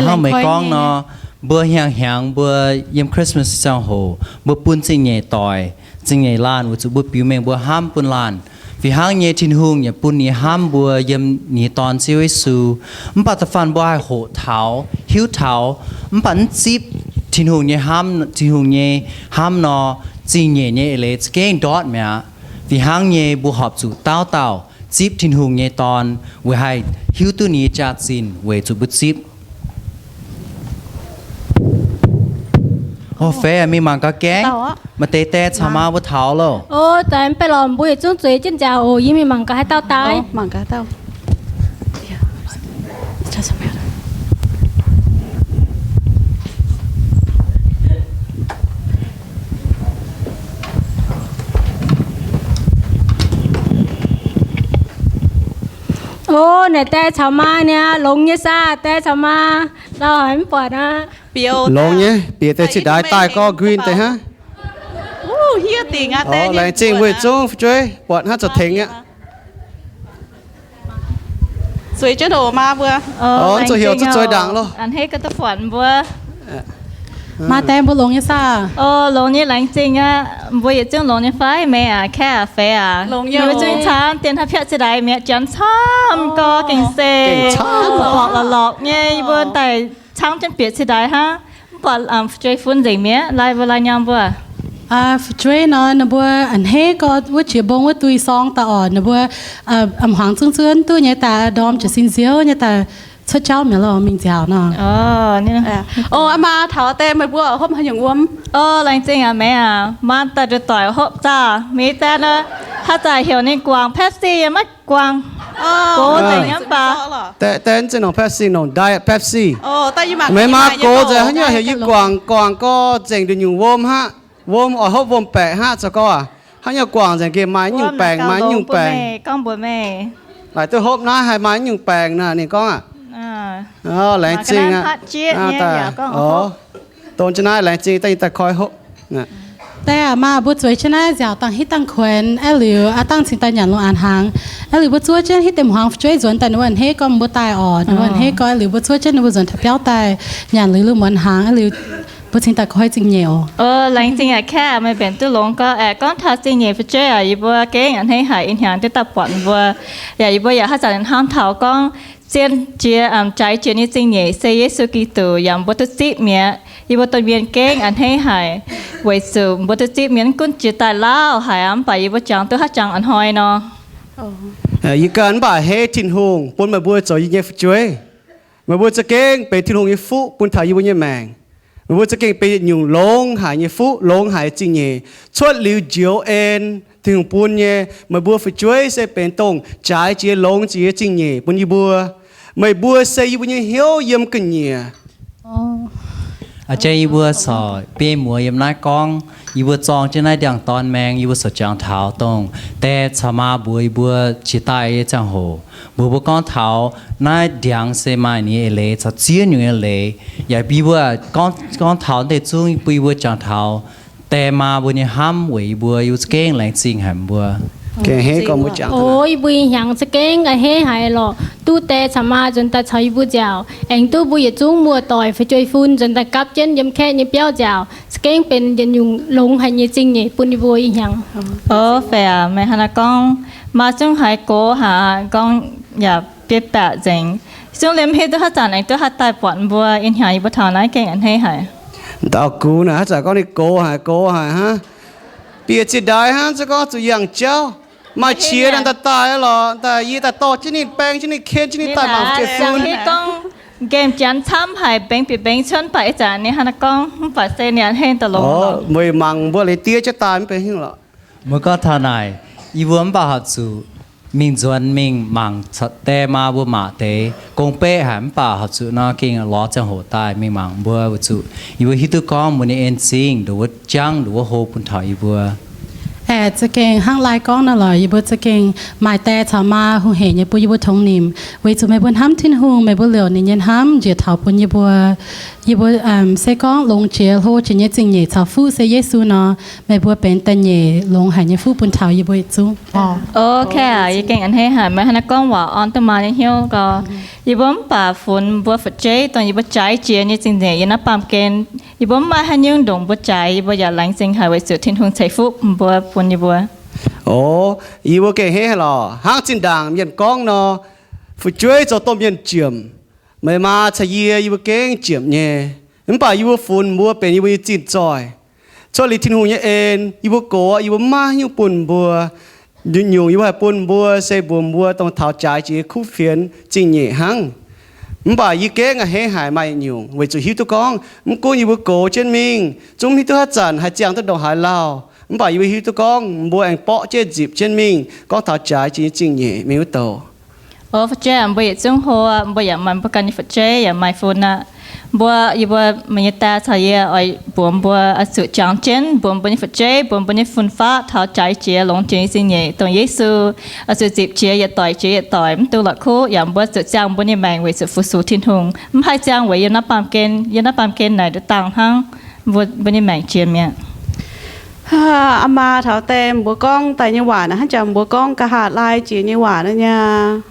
hnangv meih gorngv nor, mbuo hnyangx-hnyangx mbuo yiem Christmas ziangh hoc mbuo bun zingh nyeic doic, zingh nyeic laanh weic zuqc mbuo biux mengh mbuo hnamv bun laanh. Fih hnangv nyei, Tin-Hungh yaac bun ninh nyei hnamv mbuo yiem ninh nyei Dorn Ziouv Yesu. Mv baac da'faanh mbuo haih hoqc taux, hiuv taux, mv baac mv zipv Tin-Hungh nyei hnamv, Tin-Hungh nyei hnamv nor, zingh nyeic nyei eix leiz za'gengh ndortv mi'aqv. Fih hnangv nyei, mbuo horpc zuqc dauh dauh zipv Tin-Hungh nyei Dorn weic haih hiuv duqv ninh nyei jaax-zinh weic zuqc mbuo zipv. O, feix mingh mangc gaax gaengv. Maaih deix die caux maa mbuo taux loh. O, daaih mv baac lorqc, mbuo yietc zungv zueiz jienv nziaauc oc. Yie mingh mangc gaax haaix dauh daaih. O, naaic die caux maa niaa, longx nyei saah, die caux maa? Lauh haic mv buatc aqv. Longx nyei, bieqc deix cingx daaih daaih gorngv green deix hnangv. Laengz zingh mbuo yietc zungv fu'jueiv buatc hnangv zoux tengx aqv. Zueiz jienv oc maa mbuo. O, zuqc heuc zuqc zueiz ndaangc loh. A'hneiv ga'duqv buatc mbuo. Maa die mbuo longx nyei saah? O, longx nyei, laengz zingh aqv. Mbuo yietc zungv longx nyei fai? Meih aac, Kaeqv aac, Feix aac. Mbuo zungv camv dien haaix piatv ciex ndaix mi'aqv, janx camv gorx gengh se, camv gorx lorqc lorqc nyei, yie mbuo daaih camv jienv bieqc ciex ndaix hnangv. Mv baac fu'jueiv fun nzengc mi'aqv, lai mbuo lai nyaam mbuo. Fu'jueiv nor, ninh mbuo a'hneiv gorx wuov jiex mbong wuov dui sorng daaih oc, ninh mbuo a'hmuangx zungv zuov duqv nyei daaih ndorm jiez sin nziouv nyei daaih cuotv jauv mi'aqv loh, mingh nziaauc nor. O, aa maa, taux die meih mbuo hopv haaix nyungc wuom? O, laengz zingh aac, meih aac, maa daaih nduqc doic hopv zaah, mingh die nor, haaix zanc heuc ninh guangc Pepsi yie maiv guangc. Gox nzengc aqv mv baac. Die, die zinh nongc Pepsi, nongc diet Pepsi. Meih maa gox nzengc, haaix nyungc heuc yie guangc, guangc gorx nzengc nduqc nyungc wuom hnangv. Wuom oix hopv wuom-baengc hnangv, zoux gorx aac. Haaix nyungc guangc nzengc gengh maaih nyungc baengc, maaih nyungc baengc. Laaic duqv hopv naaiv haih maaih nyungc baengc naaic, ninh gorngv aac. Laengz zingh aqv. Don jienv naaiv laengz zingh daaih, yie daaih koi hopv. Die aac, maa, mbuo zueiz jienv naaiv nziaauc dangh hitv dangh kuonx, aeqv, liuz aav dangh cingx daaih nyanc lungh aanx hnaangx. Aeqv, liuz mbuo zuov jienv hitv deix hmuangx fu'jueiv nzuonx daaih ninh mbuo a'hneiv gorngv mbuo daaih oc, ninh mbuo a'hneiv gorngv, aeqv, liuz mbuo zuov jienv ninh mbuo nzuonx taux biauv daaih nyanc liuz lungh muonz hnaangx, aeqv, liuz mbuo cingx daaih koi zingh nyeic oc. O, laengz zingh aac, Kaeqv, meih mbenc duqv longx gorx aeqv, gorngv taux zingh nyeic fu'jueiv aac, yie mbuo gengh a'hneiv haic, ih hnyangx duqv daaih buatc mbuo. Yaac yie mbuo yaac haaix zanc hnamv taux gorngv zien jiex, jaaix jiex nyei zingh nyeic se Yesu Giduc, yaac mbuo duqv zipv mi'aqv. Yie mbuo domh mienh gengh a'hneiv haic, weic zuqc mbuo duqv zipv mienh mv gunv jiex daaih lauh haic aqv, mv baac yie mbuo jangx duqv haaix jangx a'hnoi nor. Yie ganh mv baac a'hneiv Tin-Hungh bun meih mbuo zoux yie nyei fu'jueiv. Meih mbuo za'gengh benx Tin-Hungh nyei fuqv bun taux yie mbuo nyei maengc. Meih mbuo za'gengh benx yietc nyungc longx haic nyei fuqv, longx haic zingh nyeic, cuotv liuz njoux en Tin-Hungh bun nyei. Meih mbuo fu'jueiv se benx dongh jaaix jiex longx jiex nyei zingh nyeic bun yie mbuo. Meih mbuo se yie mbuo nyei hnyouv yiem ga'nyiec. A'jang yie mbuo corc biei muoz yiem naaiv gorngv, yie mbuo zorng jienv naaiv ndiangx-dorn maeng, yie mbuo corc jangx taux dongh die caux maa mbuox yie mbuo jiex daaih nyei ziangh hoc, mbuox mbuo gorngv taux naaiv ndiangx se maaih ninh nyei eix leiz caux ziex nyungc nyei leiz. Yaac yie mbuo gorngv, gorngv taux deix zungv bun yie mbuo jangx taux die maa mbuo nyei hnamv weic yie mbuo, yie mbuo za'gengh laengz zingh haic mbuo. O, yie mbuo ih hnyangx za'gengh a'hneiv haic lorqc, duqv die caux maa nzuonx daaih caux yie mbuo nziaauc, aengx duqv mbuo yietc zungv muoz-doic fu'jueiv-fun nzuonx daaih gapv jienv yiem kaeqv nyei biauv nziaauc, za'gengh benx yietc nyungc longx haic nyei zingh nyeic bun yie mbuo ih hnyangx. O, fai aac, meih hnangv naaiv gorngv, maa zungv haiz gox haic, gorngv yaac biei baeqc nzengc. Zungv liemh hiuv duqv haaix zanc aengx duqv haih daaih buatc mbuo. Ih hnyangx yie mbuo taux naaiv gengh a'hneiv haic. Dauh gux naaic haaix zanc gorngv ninh gox haic, gox haic hnangv. Bieqc ziex ndaix hnangv, se gorngv zuqc yangh jauv, maaih qiex naaic daaih daaih lorqc, daaih yie daaih dorh jienv ninh, baeng jienv ninh, ken jienv ninh daaih mangc fu'jueiv-fun. Gorngv nqemh janx camv haic, mbengx bieqc mbengx cuotv, mv baac ih zanc ninh hnangv naaiv gorngv, mv baac se ninh a'hneiv daaih longx. Meih mangc mbuo leiz diev jienv daaih mv benx hingh lorqc. Meih gorngv taux naaic, yie mbuo mv baac horpc zuqc mingh nzuonx mingh mangc die maa mbuo maac deix gong-beqv haic, mv baac horpc zuqc nor gengh lorz ziangh hoc daaih mingh mangc mbuo, weic zuqc yie mbuo hiuv duqv gorngv mbuo nyei en-zingh ndongc wuov jangv ndongc wuov hlo bun taux yie mbuo. Aeqv, za'gengh hnangv Lai gorngv naaiv lorqc, yie mbuo za'gengh maaih die caux maa hungh heic nyei bun yie mbuo tongx nimc, weic zuqc meih mbuo hnamv Tin-Hungh, meih mbuo liouc ninh nyei hnamv njiec taux bun yie mbuo. Yie mbuo se gorngv longx jiex hlo jiex nyei zingh nyeic caux fuqv se Yesu nor, meih mbuo benx da'nyeic longx haic nyei fuqv bun taux yie mbuo yietc zungv. O, yie gengh a'hneiv haic meih hnangv naaiv gorngv waac orn duqv maa nyei hnyouv gau. Yie mbuo mv baac funx mbuo fu'jueiv dongh yie mbuo jaaix jiex nyei zingh nyeic yiem naaiv baamh gen. Yie mbuo mv maaih haaix nyungc ndongc mbuo jaaix, yie mbuo yaac laengz zingh haic weic zuqc Tin-Hungh ceix fuqv mbuo bun yie mbuo. O, yie mbuo gengh a'hneiv haic lorqc. Hnangv zinh ndaangc mienh gorngv nor, fu'jueiv zoux domh mienh jiemc. Meih maa caux yie, yie mbuo gengh jiemc nyei. Mv baac yie mbuo funx mbuo benx yie mbuo nyei zinh zoih. Cuotv liuz Tin-Hungh nyei en, yie mbuo gox, yie mbuo mv maaih haaix nyungc bun mbuo. Nyungc-nyungc yie mbuo haih bun mbuo se mbuox mbuo dongh taux jaaix jiex nyei kuv fienx zingh nyeic hnangv. Mv baac yie gengh a'hneiv haic maaih nyungc weic zuqc hiuv duqv gorngv mv gunv yie mbuo gox jienv mingh, zungv hiuv duqv haaix zanc haih ziangh duqv ndongc haaix lauh, mv baac yie mbuo hiuv duqv gorngv mbuo aengx borqv jienv nzipc jienv mingh gorngv taux jaaix jiex nyei zingh nyeic mingh wuov douc. O, fu'jueiv, mbuo yietc zungv hlo, mbuo yaac maaih mbuo ganh nyei fu'jueiv yaac maaih fun aqv. Mbuo, yie mbuo, meih nyei die caux yie oix mbuox mbuo oix zuqc jangx jienv mbuox mbuo nyei fu'jueiv, mbuox mbuo nyei fun-faqv taux jaaix jiex longx jiex nyei zingh nyeic dongh Yesu oix zuqc nzipc jiex yietc doic jiex yietc doic mv duqv la'kuqv. Yaac mbuo zuqc ziangh mbuo nyei maengc weic zuqc fu-sux Tin-Hungh, mv haih ziangh weic yiem naaiv baamh gen. Yiem naaiv baamh gen naaic nduqc dangh hnangv, mbuo, mbuo nyei maengc jiex mi'aqv. Aa maa taux die mbuo gorngv daaih nyei waac naaic hnangv jangx mbuo gorngv nqa'haav laai jiex nyei waac naaiv nyei.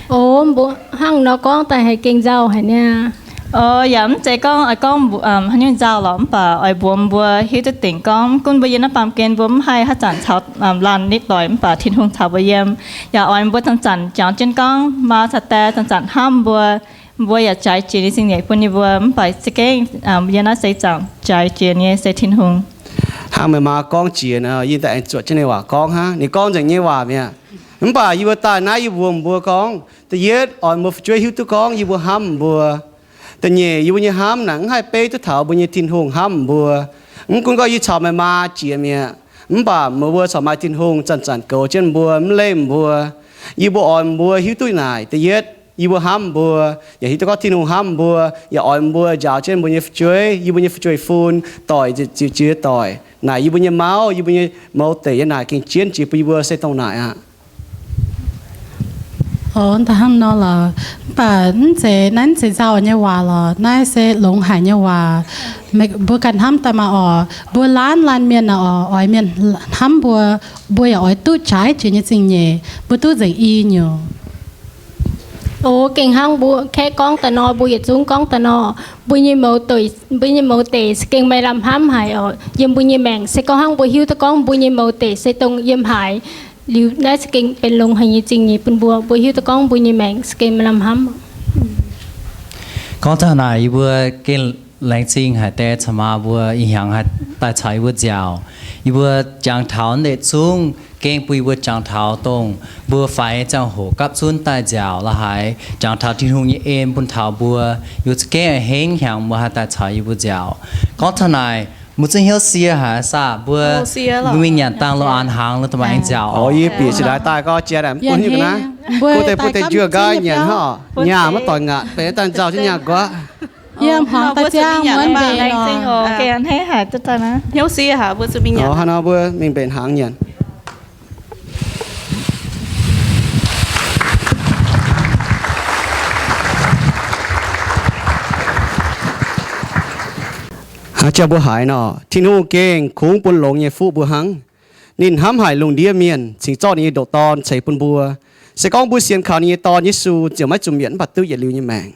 O, mbuo hnangv nor gorngv daaih haiz gengh nzauh haic niaa. O, yaac mv zeiz gorngv oix gorngv haaix nyungc nzauh lorqc, mv baac oix mbuox mbuo hiuv duqv dingc gorngv mv gunv mbuo yiem naaiv baamh gen mbuo mv haih haaix zanc caux laanh nitv doic, mv baac Tin-Hungh caux mbuo yiem. Yaac oix mbuo zanc-zanc jangx jienv gorngv maa caux die zanc-zanc hnamv mbuo. Mbuo yaac jaaix jiex nyei zingh nyeic bun yie mbuo, mv baac za'gengh yie naaiv seix zaangc jaaix jiex nyei se Tin-Hungh. Hnangv meih maa gorngv jiex nor, yie daaih aengx zuotc jienv ninh waac gorngv hnangv. Ninh gorngv nzengc nyei waac mi'aqv. Mv baac yie mbuo daaih naaiv yie mbuox mbuo gorngv, da'yietv oix mbuo fu'jueiv hiuv duqv gorngv yie mbuo hnamv mbuo. Da'nyeic, yie mbuo nyei hnamv naaic mv haih beiv duqv taux mbuo nyei Tin-Hungh hnamv mbuo. Mv gunv gorngv yie caux meih maa jiex mi'aqv, mv baac meih mbuo corc maaih Tin-Hungh zanc-zanc goux jienv mbuo, mv lemh mbuo. Yie mbuo oix mbuo hiuv duqv naaic, da'yietv yie mbuo hnamv mbuo, yaac hiuv duqv gorngv Tin-Hungh hnamv mbuo, yaac oix mbuo njaaux jienv mbuo nyei fu'jueiv, yie mbuo nyei fu'jueiv-fun, doic ziepc jiex doic. Naaic yie mbuo nyei mauv, yie mbuo nyei mouz deic yiem naaic gengh jienv jiex bun yie mbuo se dongh naaic aqv. O, da'hnangv nor lorqc. Mv baac mv zeiz, naaiv mv zeiz nzauh nyei waac lorqc. Naaiv se longx haic nyei waac. Mbuo ganh hnamv daaih maah oc. Mbuo laanh laanh mienh naaic oc, oix mienh hnamv mbuo, mbuo yaac oix duqv jaaix jiex nyei zingh nyeic. Mbuo duqv nzengc i nyungc. O, gengh hnangv mbuo kaeqv gorngv daaih nor, mbuo yietc zungv gorngv daaih nor, mbuo nyei mouz deic, mbuo nyei mouz deic se gengh maaih lamh hnamv haic oc. Yiem mbuo nyei maengc se gorngv hnangv mbuo hiuv duqv gorngv mbuo nyei mouz deic se dongh yiem haaix, Liuz naaiv za'gengh benx longx haic nyei zingh nyeic bun mbuo. Mbuo hiuv duqv gorngv mbuo nyei maengc za'gengh maaih lamh hnamv. Gorngv taux naaic, yie mbuo gengh laengz zingh haic deix caux maa mbuo ih hnyangx haih daaih caux yie mbuo nziaauc. Yie mbuo jangx taux naaiv deix zungv gengh bun yie mbuo jangx taux dongh mbuo faix nyei ziangh hoc gapv zunv daaih nziaauc la'haaix, jangx taux Tin-Hungh nyei en bun taux mbuo. Yie mbuo za'gengh a'hneiv hnyangx mbuo haih daaih caux yie mbuo nziaauc. Gorngv taux naaic, mbuo zungv hnyouv sie haic saah? Mbuo mingh nyanc dangh lo aanx hnaangx lo, dongh maaih aengx nziaauc oc. Yie bieqc cingx daaih daaih gorngv jiex naaic mv bun hiuv ga'naaiv, bun deix bun deix njuov nqaiv nyanc hnangv oc. Nyaah maiv doic ngaatc, benx daaih nzauh jienv nyaah nquaqv. Yiem hmuangx daaih ziangh muonz mbenc oc. Hnyouv sie haic, mbuo zuqc mingh nyanc. Hnangv nor mbuo mingh mbenc hnaangx nyanc. Hnangv jauv mbuo haiz nor, Tin-Hungh gengh kungx bun longx nyei fuqv mbuo hnangv. Ninh hnamv haic lungh ndiev mienh cingx zorqv ninh nyei ndoqc Dorn ceix bun mbuo. Se gorngv mbuo sienx kaux ninh nyei Dorn, Yesu, ziouc maiv zuqc mietc mv baac duqv yietc liuz nyei maengc.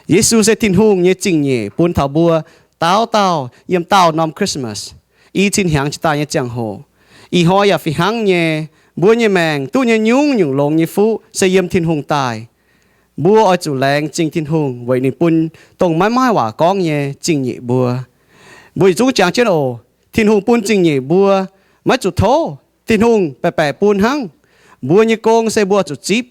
Yesu se Tin-Hungh nyei zingh nyeic bun taux mbuo dauh dauh yiem daauh norm Christmas, i cin hnyangx jiex daaih nyei ziangh hoc. Ih hnoi yaac fih hnangv nyei, mbuo nyei maengc duqv nyei nyungc-nyungc longx nyei fuqv se yiem Tin-Hungh daaih. Mbuo oix zuqc laengz zingh Tin-Hungh weic ninh bun dongh maiv maaih waac gorngv nyei zingh nyeic mbuo. Mbuo yietc zungv jangx jienv oc. Tin-Hungh bun zingh nyeic mbuo maiv zuqc tov. Tin-Hungh baeqc-baeqc bun hnangv. Mbuo nyei gong se mbuo zuqc zipv.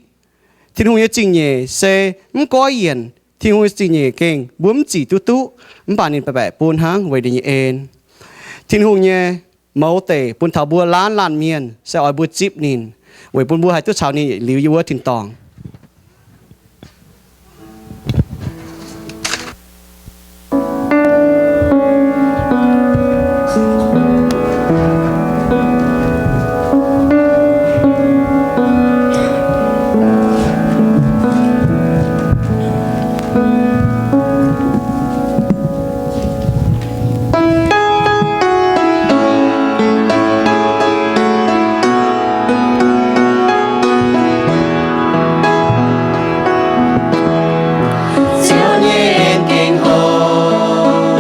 Tin-Hungh nyei zingh nyeic se mv goiv yienc. Tin-Hungh nyei zingh nyeic gengh mbuo mv zic duqv duqv, mv baac ninh baeqc-baeqc bun hnangv weic ninh nyei en. Tin-Hungh nyei mouz deic bun taux mbuo laanh laanh mienh se oix mbuo zipv ninh, weic bun mbuo haih duqv caux ninh yietc liuz yiem wuov tin-dorngh. Ziouv nyei en gengh hoc,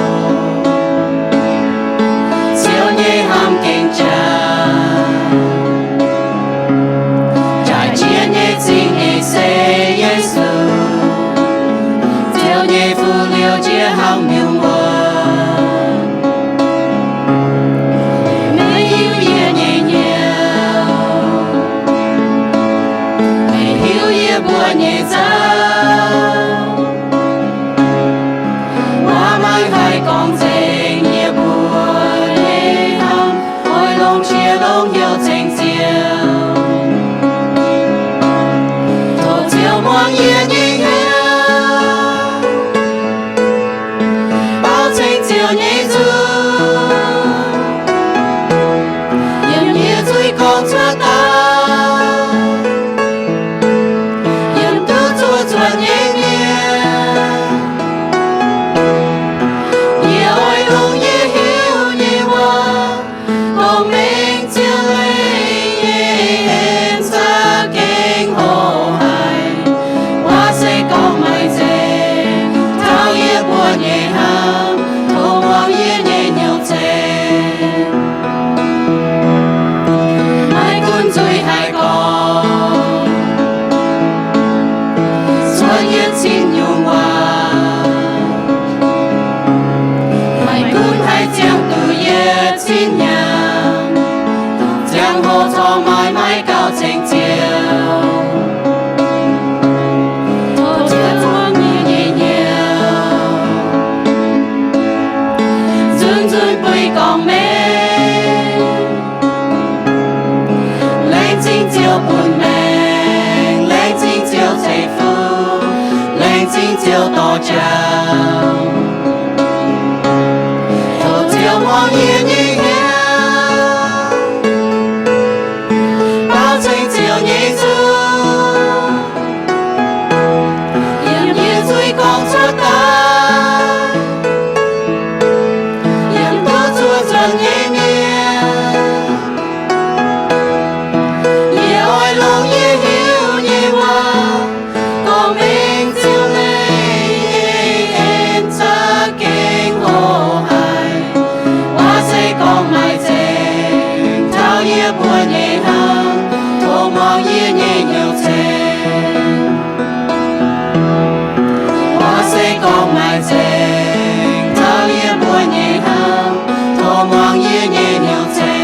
Ziouv nyei hnamv gengh jaax. Jaaix jiex nyei zingh nyeic se Yesu, Ziouv nyei fu'jueiv jiex hnangv nyungc wuov. Meih hiuv yie nyei hnyouv, meih hiuv yie mbuo nyei nzauh. Waac maiv haih gorngv nzengc yie mbuo nyei hnamv, oix longc qiex longc hnyouv ceng Ziouv. Tov Ziouv muangx yie nyei hnyouv, baaux ceng Ziouv nyei nzung. Yiem yie zuiz gorngv cuotv daaih, yiem duqv zuoqv zuotc nyei mienh, yie oix longc yie hiuv nyei waac dongh mengh Ziouv leih nyei en za'gengh hoc haic. Waac se gorngv maiv zeiz taux yie mbuo nyei hnamv, tov muangx yie nyei hnyouv ceng. Maiv gunv nzuih haic gorngv cuotv yietc cin nyungc waac, maiv gunv haih ziangh duqv yietc cin hnyangx, ziangh hoc corc maaih maiv gauh ceng Ziouv. Tov Ziouv muangx yie nyei hnyouv, nzunc nzunc buix gorngv mengh. Laengz zingh Ziouv bun maengc, laengz zingh Ziouv ceix fuqv, laengz zingh Ziouv dorh jauv. Tov Ziouv muangx yie nyei hnyouv, baaux ceng Ziouv nyei nzung. Yiem yie zuiz gorngv cuotv daaih, yiem duqv zuoqv zuotc nyei mienh, yie oix longc yie hiuv nyei waac gorngv mengh Ziouv leih nyei en za'gengh hoc haic. Waac se gorngv maiv zeiz taux yie mbuo nyei hnamv, nyei hnyouv ceng. Mv se gorngv maaih zengc taux yie mbuo nyei hnyouv, tov muangx yie nyei hnyouv ceng.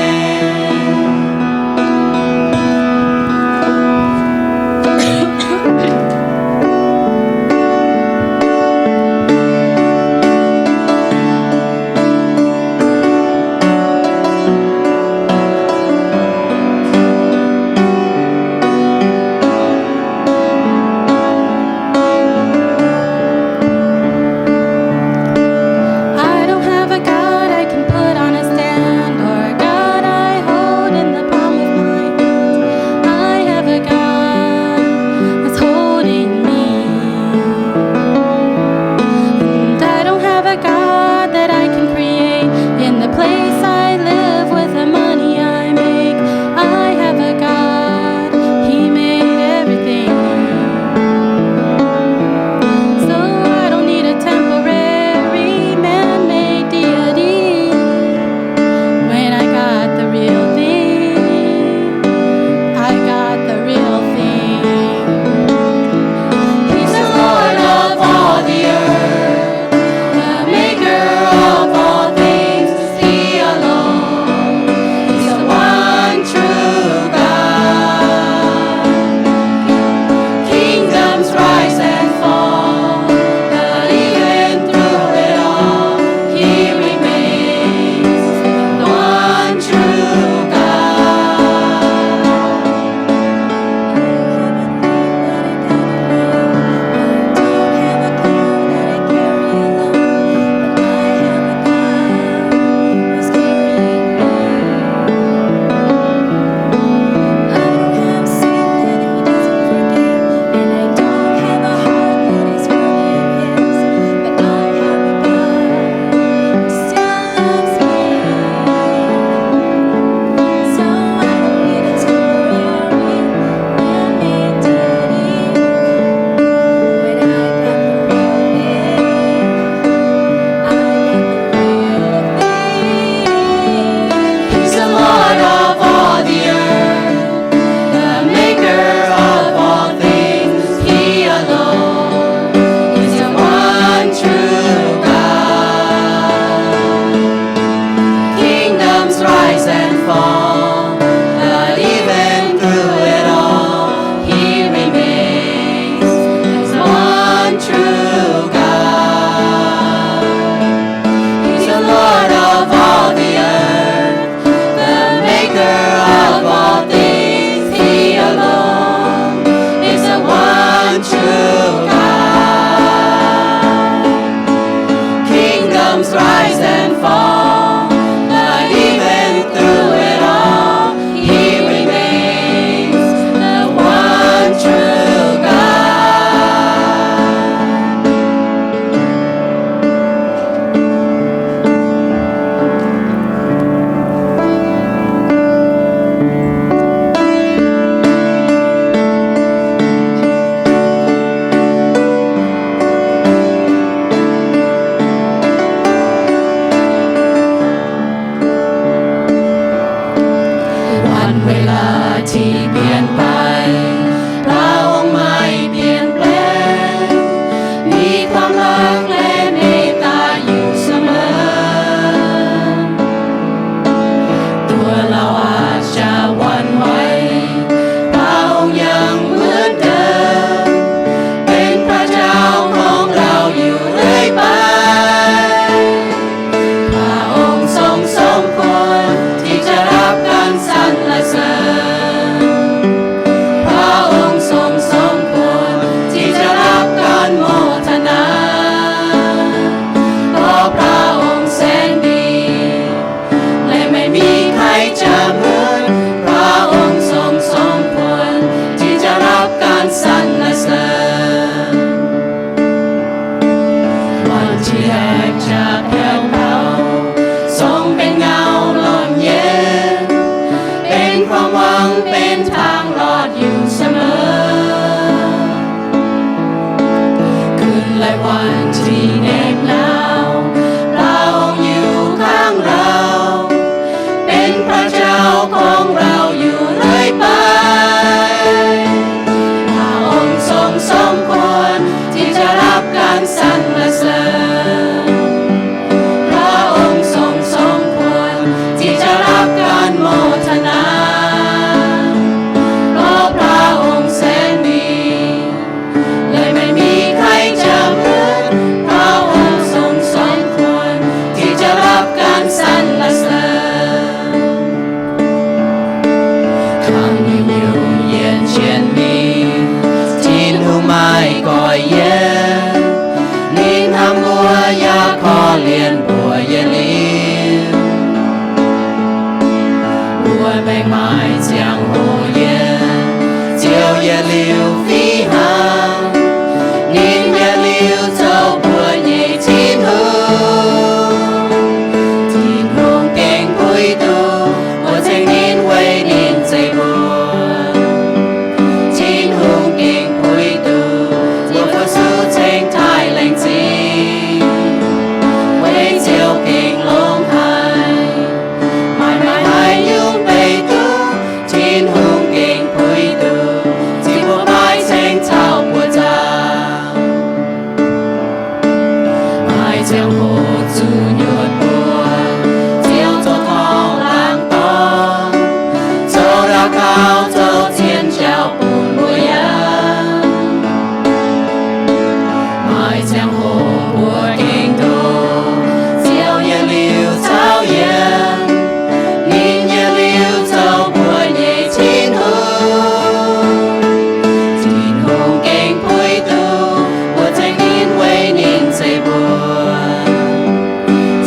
I don't have a God I can put on a stand or a God I hold in the palm of my hand. I have a God that's holding me. And I don't have a God that I can create in the place I live with the money I make. I have a God, He made everything. So I don't need a temporary man-made deity. When I got the real thing, I got the real thing. He's the Lord of all the earth, the maker of all things. He alone is the one true God. Kingdoms rise and fall, but even through it all, He remains the one true God. He's the Lord of all the earth, the maker of all things. He alone is the one true God. Kingdoms rise and fall, but even through it all, He remains as one true God. He's the Lord of all the earth, the maker of all things. He alone is the one true God. Kingdoms rise and fall, but even through it all, He remains the one true God. วันเวลาที่เปลี่ยนไป พระองค์ไม่เปลี่ยนแปลง มีความรักและเมตตาอยู่เสมอ ตัวเราอาจจะหวั่นไหว พระองค์ยังเหมือนเดิม เป็นพระเจ้าของเราอยู่เรื่อยไป พระองค์ทรงสมควรที่จะรับการสรรเสริญ พระองค์ทรงสมควรที่จะรับการโมทนา เพราะพระองค์แสนดี และไม่มีใครจะเหมือน พระองค์ทรงสมควรที่จะรับการสรรเสริญ วันที่แดดจะแผดเผา ทรงเป็นเงาหล่มเย็น เป็นความหวัง เป็นทางรอดอยู่เสมอ คืนและวันที่เหน็บหนาว พระองค์อยู่ข้างเรา เป็นพระเจ้าของเราอยู่เรื่อยไป Maaih ziangh hoc yie ziouc yietc liuz fih hnangv, ninh yietc liuz zoux mbuo nyei Tin-Hungh. Tin-Hungh gengh puix duqv mbuo ceng ninh weic ninh zeiv mbuo. Tin-Hungh gengh puix duqv mbuo fu-sux ceng taaih laengz zingh, weic ziouc gengh longx haic. Maaih maaih haaix nyungc beiv duqv Tin-Hungh gengh puix duqv zipv mbuo baaiv ceng caux buoz-zaangc. Maaih ziangh hoc zuqc nyuoqc mbuo, ziouc zoux torngv laangz dorngx, zoux daux gaux, zoux zien jauv bun mbuo yangh. Maaih ziangh hoc mbuo gengh ndoqv, ziouc yietc liuz caux yiem, ninh yietc liuz zoux mbuo nyei Tin-Hungh. Tin-Hungh gengh puix duqv mbuo ceng ninh weic ninh zeiv mbuo.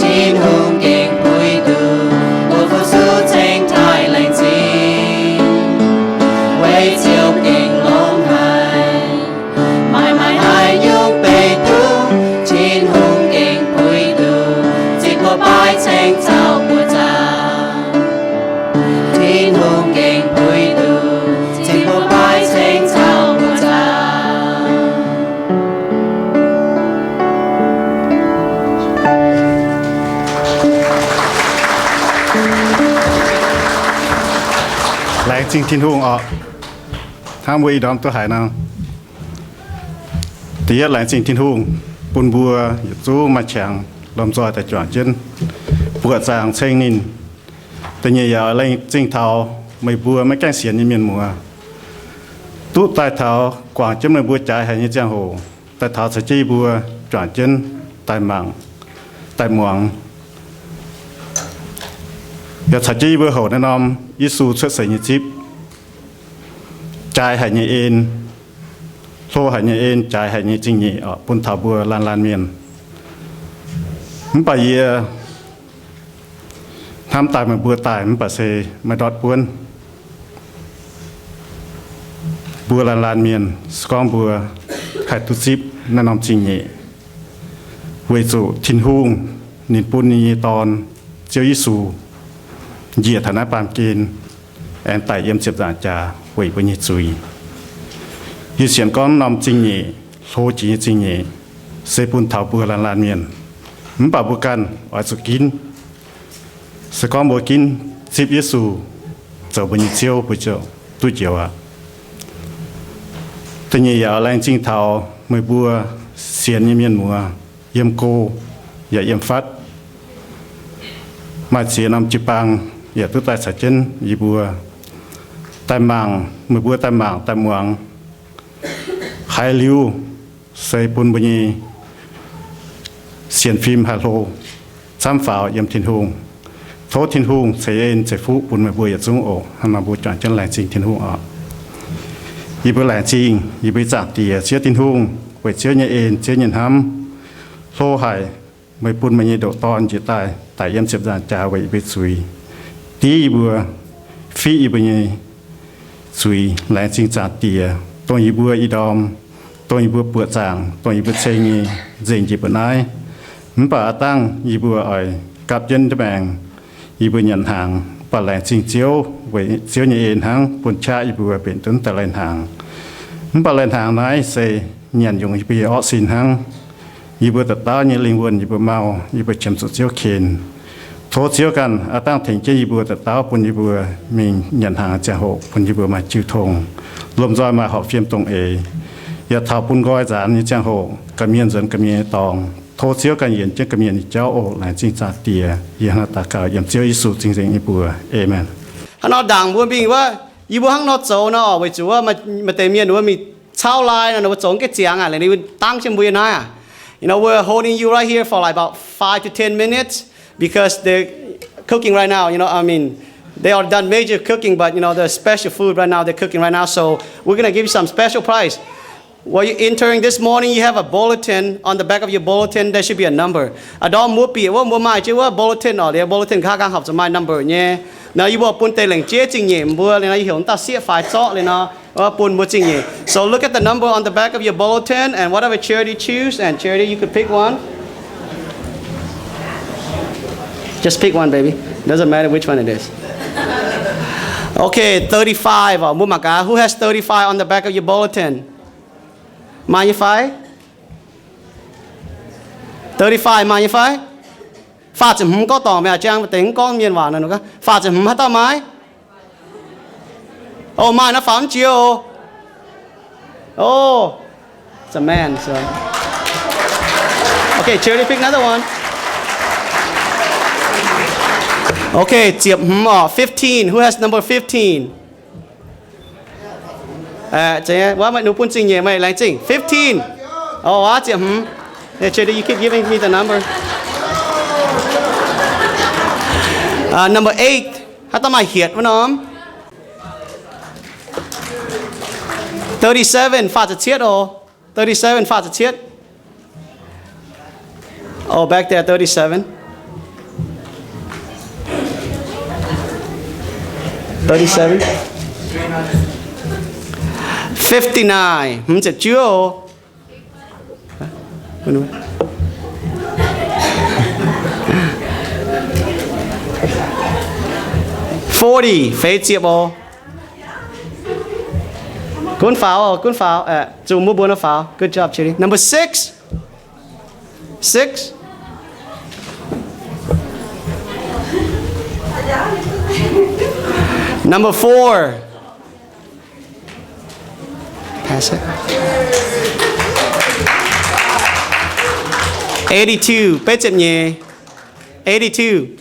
Tin-Hungh gengh puix duqv mbuo fu-sux ceng taaih laengz zingh, weic ziouc gengh longx haic. Maaih maaih haaix nyungc beiv duqv Tin-Hungh gengh puix duqv zipv mbuo baaiv ceng caux buoz-zaangc. Tin-Hungh gengh puix duqv zipv mbuo baaiv ceng caux buoz-zaangc. Laengz zingh Tin-Hungh oc. Hnangv mbuo ih ndorm duqv haiz nor, da'yietv laengz zingh Tin-Hungh bun mbuo yietc zungv maaih qangx lomh nzoih daaih juangc jienv buoqc zaangc ceng ninh. Da'nyeic yaac laengz zingh taux meih mbuo maiv gaengh sienx nyei mienh muoz, duqv daaih taux guangc jienv meih mbuo jaaix haic nyei ziangh hoc, daaih taux caux jienv yie mbuo juangc jienv daaih mangc, daaih muangx, yaac caux jienv yie mbuo houc naaiv norm Yesu cuotv seix nyei zipv, jaaix haic nyei en, hlo haic nyei en, jaaix haic nyei zingh nyeic oc, bun taux mbuo laanh laanh mienh. Mv baac yie hnamv daaih meih mbuo daaih mv baac se maiv ndortv buonv. Mbuo laanh laanh mienh se gorngv mbuo haih duqv zipv naaiv norm zingh nyeic, weic zuqc Tin-Hungh ninh bun ninh nyei Dorn, Ziouv Yesu, njiec taux naaiv baamh gen, aengx daic yiem ziepc nzaangc jaax weic mbuo nyei zuiz. Yie sienx gorngv naaiv norm zingh nyeic, hlo jiex nyei zingh nyeic, se bun taux mbuo laanh laanh mienh. Mv baac mbuo ganh oix zuqc ginv. Se gorngv mbuo ginv zipv Yesu zoux mbuo nyei Ziouv, mbuo ziouc duqv njoux aqv. Da'nyeic yaac laengz zingh taux meih mbuo sienx nyei mienh muoz yiem go yaac yiem fatv, maaih ziex norm jiu-baang yaac duqv daaih caux jienv yie mbuo daaih mangc, meih mbuo daaih mangc daaih muangx, haaix liuz se bun mbuo nyei sienx fim haih hlo camv faaux yiem Tin-Hungh. Tov Tin-Hungh ceix en ceix fuqv bun meih mbuo yietc zungv oc. Hnangv nor mbuo juangc jienv laengz zingh Tin-Hungh oc. Yie mbuo laengz zingh yie mbuo nyei Zaangc Diex, Ziouv Tin-Hungh, weic Ziouv nyei en, Ziouv nyei hnamv, hlo haic, meih bun meih nyei ndoqc Dorn njiec daaih, daic yiem ziepc nzaangc jaax weic yie mbuo zuiz, div yie mbuo, fiqv yie mbuo nyei zuiz. Laengz zingh Zaangc Diex, dongh yie mbuo ih ndorm, dongh yie mbuo buoqc zaangc, dongh yie mbuo ceng nyei nzengc njiec mbu'naaiv. Mv baac aav dangh yie mbuo oix gapv jienv ndiev maengx, yie mbuo nyanc hnaangx. Mv baac laengz zingh Ziouv, weic Ziouv nyei en hnangv bun qaqv yie mbuo mbenc duqv daaih lai-hnaangx. Mv baac lai-hnaangx naaiv se nyanc yungz yie mbuo nyei orqv sin hnangv. Yie mbuo dauh dauh nyei lingh wuonh yie mbuo mau, yie mbuo qiemx zuqc Ziouv ken. Tov Ziouv ganh aav dangh tengx jienv yie mbuo dauh dauh bun yie mbuo mingh nyanc hnaangx ziangh hoc bun yie mbuo maaih jiu tong, lomh nzoih maaih horpc fiem dongh eix, yaac taux bun nqoi nzaanx nyei ziangh hoc ga'mienh nzuonx ga'mienh nyei dorngx. Tov Ziouv ganh yienc jienv ga'mienh nyei jauv oc. Laengz zingh Zaangc Diex. Yie hnangv naaiv daux gaux yiem Ziouv Yesu zingh nzengc nyei mbuox. Aamen. Hnangv nor ndaangc mbuo mingh wuov, yie mbuo hnangv nor zoux nor, weic zuqc wuov maaih deix mienh wuov mingh cauv lai nor, ninh mbuo zoux ga'ziangx aqv, ninh mbuo dangv jienv mbuo yiem naaiv aqv. You know, we're holding you right here for like about five to ten minutes because they're cooking right now. You know, I mean, they already done major cooking, but you know, there's special food right now they're cooking right now. So we're gonna give you some special price. While you're entering this morning, you have a bulletin. On the back of your bulletin, there should be a number. A'ndorm mbuo bieqc wuov, mbuo maaih jienv wuov bulletin oc. Liuz bulletin nqa'haav nqaang horpc zuqc maaih number nyei. Nor yie mbuo bun deix lengc jeiv zingh nyeic mbuo liuz nor, yie heuc wuov dauh sieqv faix zorqv liuz nor, wuov bun mbuo zingh nyeic. So look at the number on the back of your bulletin and whatever charity choose, and charity, you could pick one. Just pick one, baby. Doesn't matter which one it is. Okay, thirty-five oc. Mbuo mangc gaax, who has thirty-five on the back of your bulletin? Maaih nyei fai? Thirty-five maaih nyei fai? Faah ziepc hmz gorngv dorngc meih aqv, jang deix mv gorngv mienh waac nor. Faah ziepc hmz haaix dauh maaih? Oh, maaih naaiv faaux mv jiex oc. Oh, it's a man, so. Okay, Charity, pick another one. Okay, ziepc hmz oc, fifteen. Who has number fifteen? Wuov, meih nu bun zingh nyeic, meih laengz zingh. Fifteen. Oh, aav, ziepc hmz. Yeah, Charity, you keep giving me the number. Uh, number eight. Haaix dauh maaih hietc wuov norm? Thirty-seven, faah ziepc cietv oc. Thirty-seven, faah ziepc cietv. Oh, back there, thirty-seven. Thirty-seven. Fifty-nine, hmz ziepc juov oc. Forty, feix ziepc oc. Gunv faaux oc, gunv faaux. Zuqc mbuo mbuo nor faaux. Good job, Chitty. Number six. Six. Number four. Pass it. Eighty-two, betv ziepc nyeic. Eighty-two.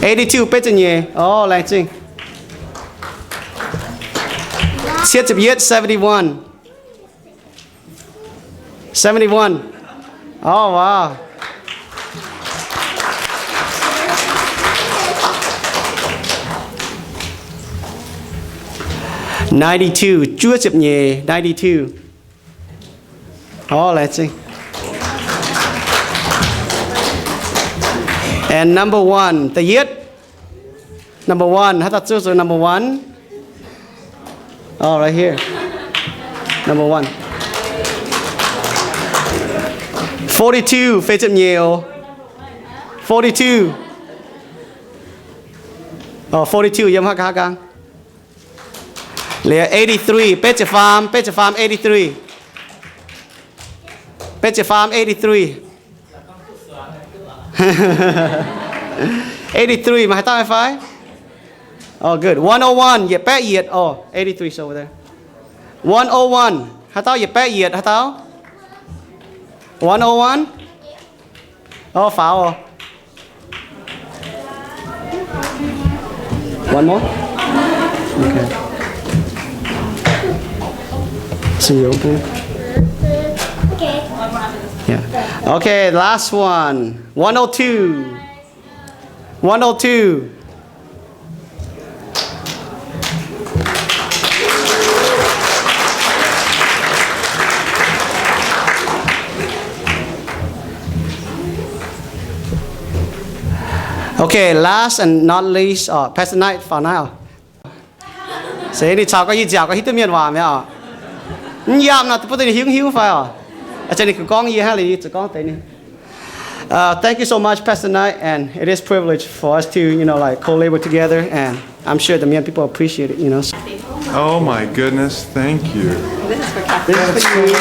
Eighty-two, betv ziepc nyeic. Oh, laengz zingh. Cietv ziepc yietv, seventy-one. Seventy-one. Oh, wow. Ninety-two, juov ziepc nyeic, ninety-two. Oh, laengz zingh. And number one, da'yietv. Number one, haaix dauh zuov zoux number one? Oh, right here. Number one. Forty-two, feix ziepc nyeic oc. Forty-two. Oh, forty-two, yiem haaix, haaix gaang? Liuz eighty-three, betv ziepc faam, betv ziepc faam, eighty-three. Betv ziepc faam, eighty-three. Eighty-three, maaih haaix dauh fai? Oh, good. One oh one, yietc baeqv yietc. Oh, eighty-three is over there. One oh one, haaix dauh yietc baeqv yietc, haaix dauh? One oh one? Oh, faaux oc. One more? Okay. See you, okay? Yeah. Okay, last one. One oh two. One oh two. Okay, last and not least, uh, Pastor Knight, faaux naaiv oc. Se ninh caux gorx-youz nziaauc gorngv hiuv duqv mienh waac mi'aqv oc. Mv yaac nor, bun ninh hiuv hiuv fai oc. Aa, ninh gorngv yie hnangv, liuz yie zuqc gorngv deix ninh. Uh, thank you so much, Pastor Knight, and it is privilege for us to, you know, like, co-labor together, and I'm sure the Mien people appreciate it, you know. Oh my goodness, thank you. This is for Kathy. This is for you.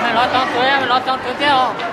Meih lorz dorng zueiz, meih lorz dorng zueiz jienv oc.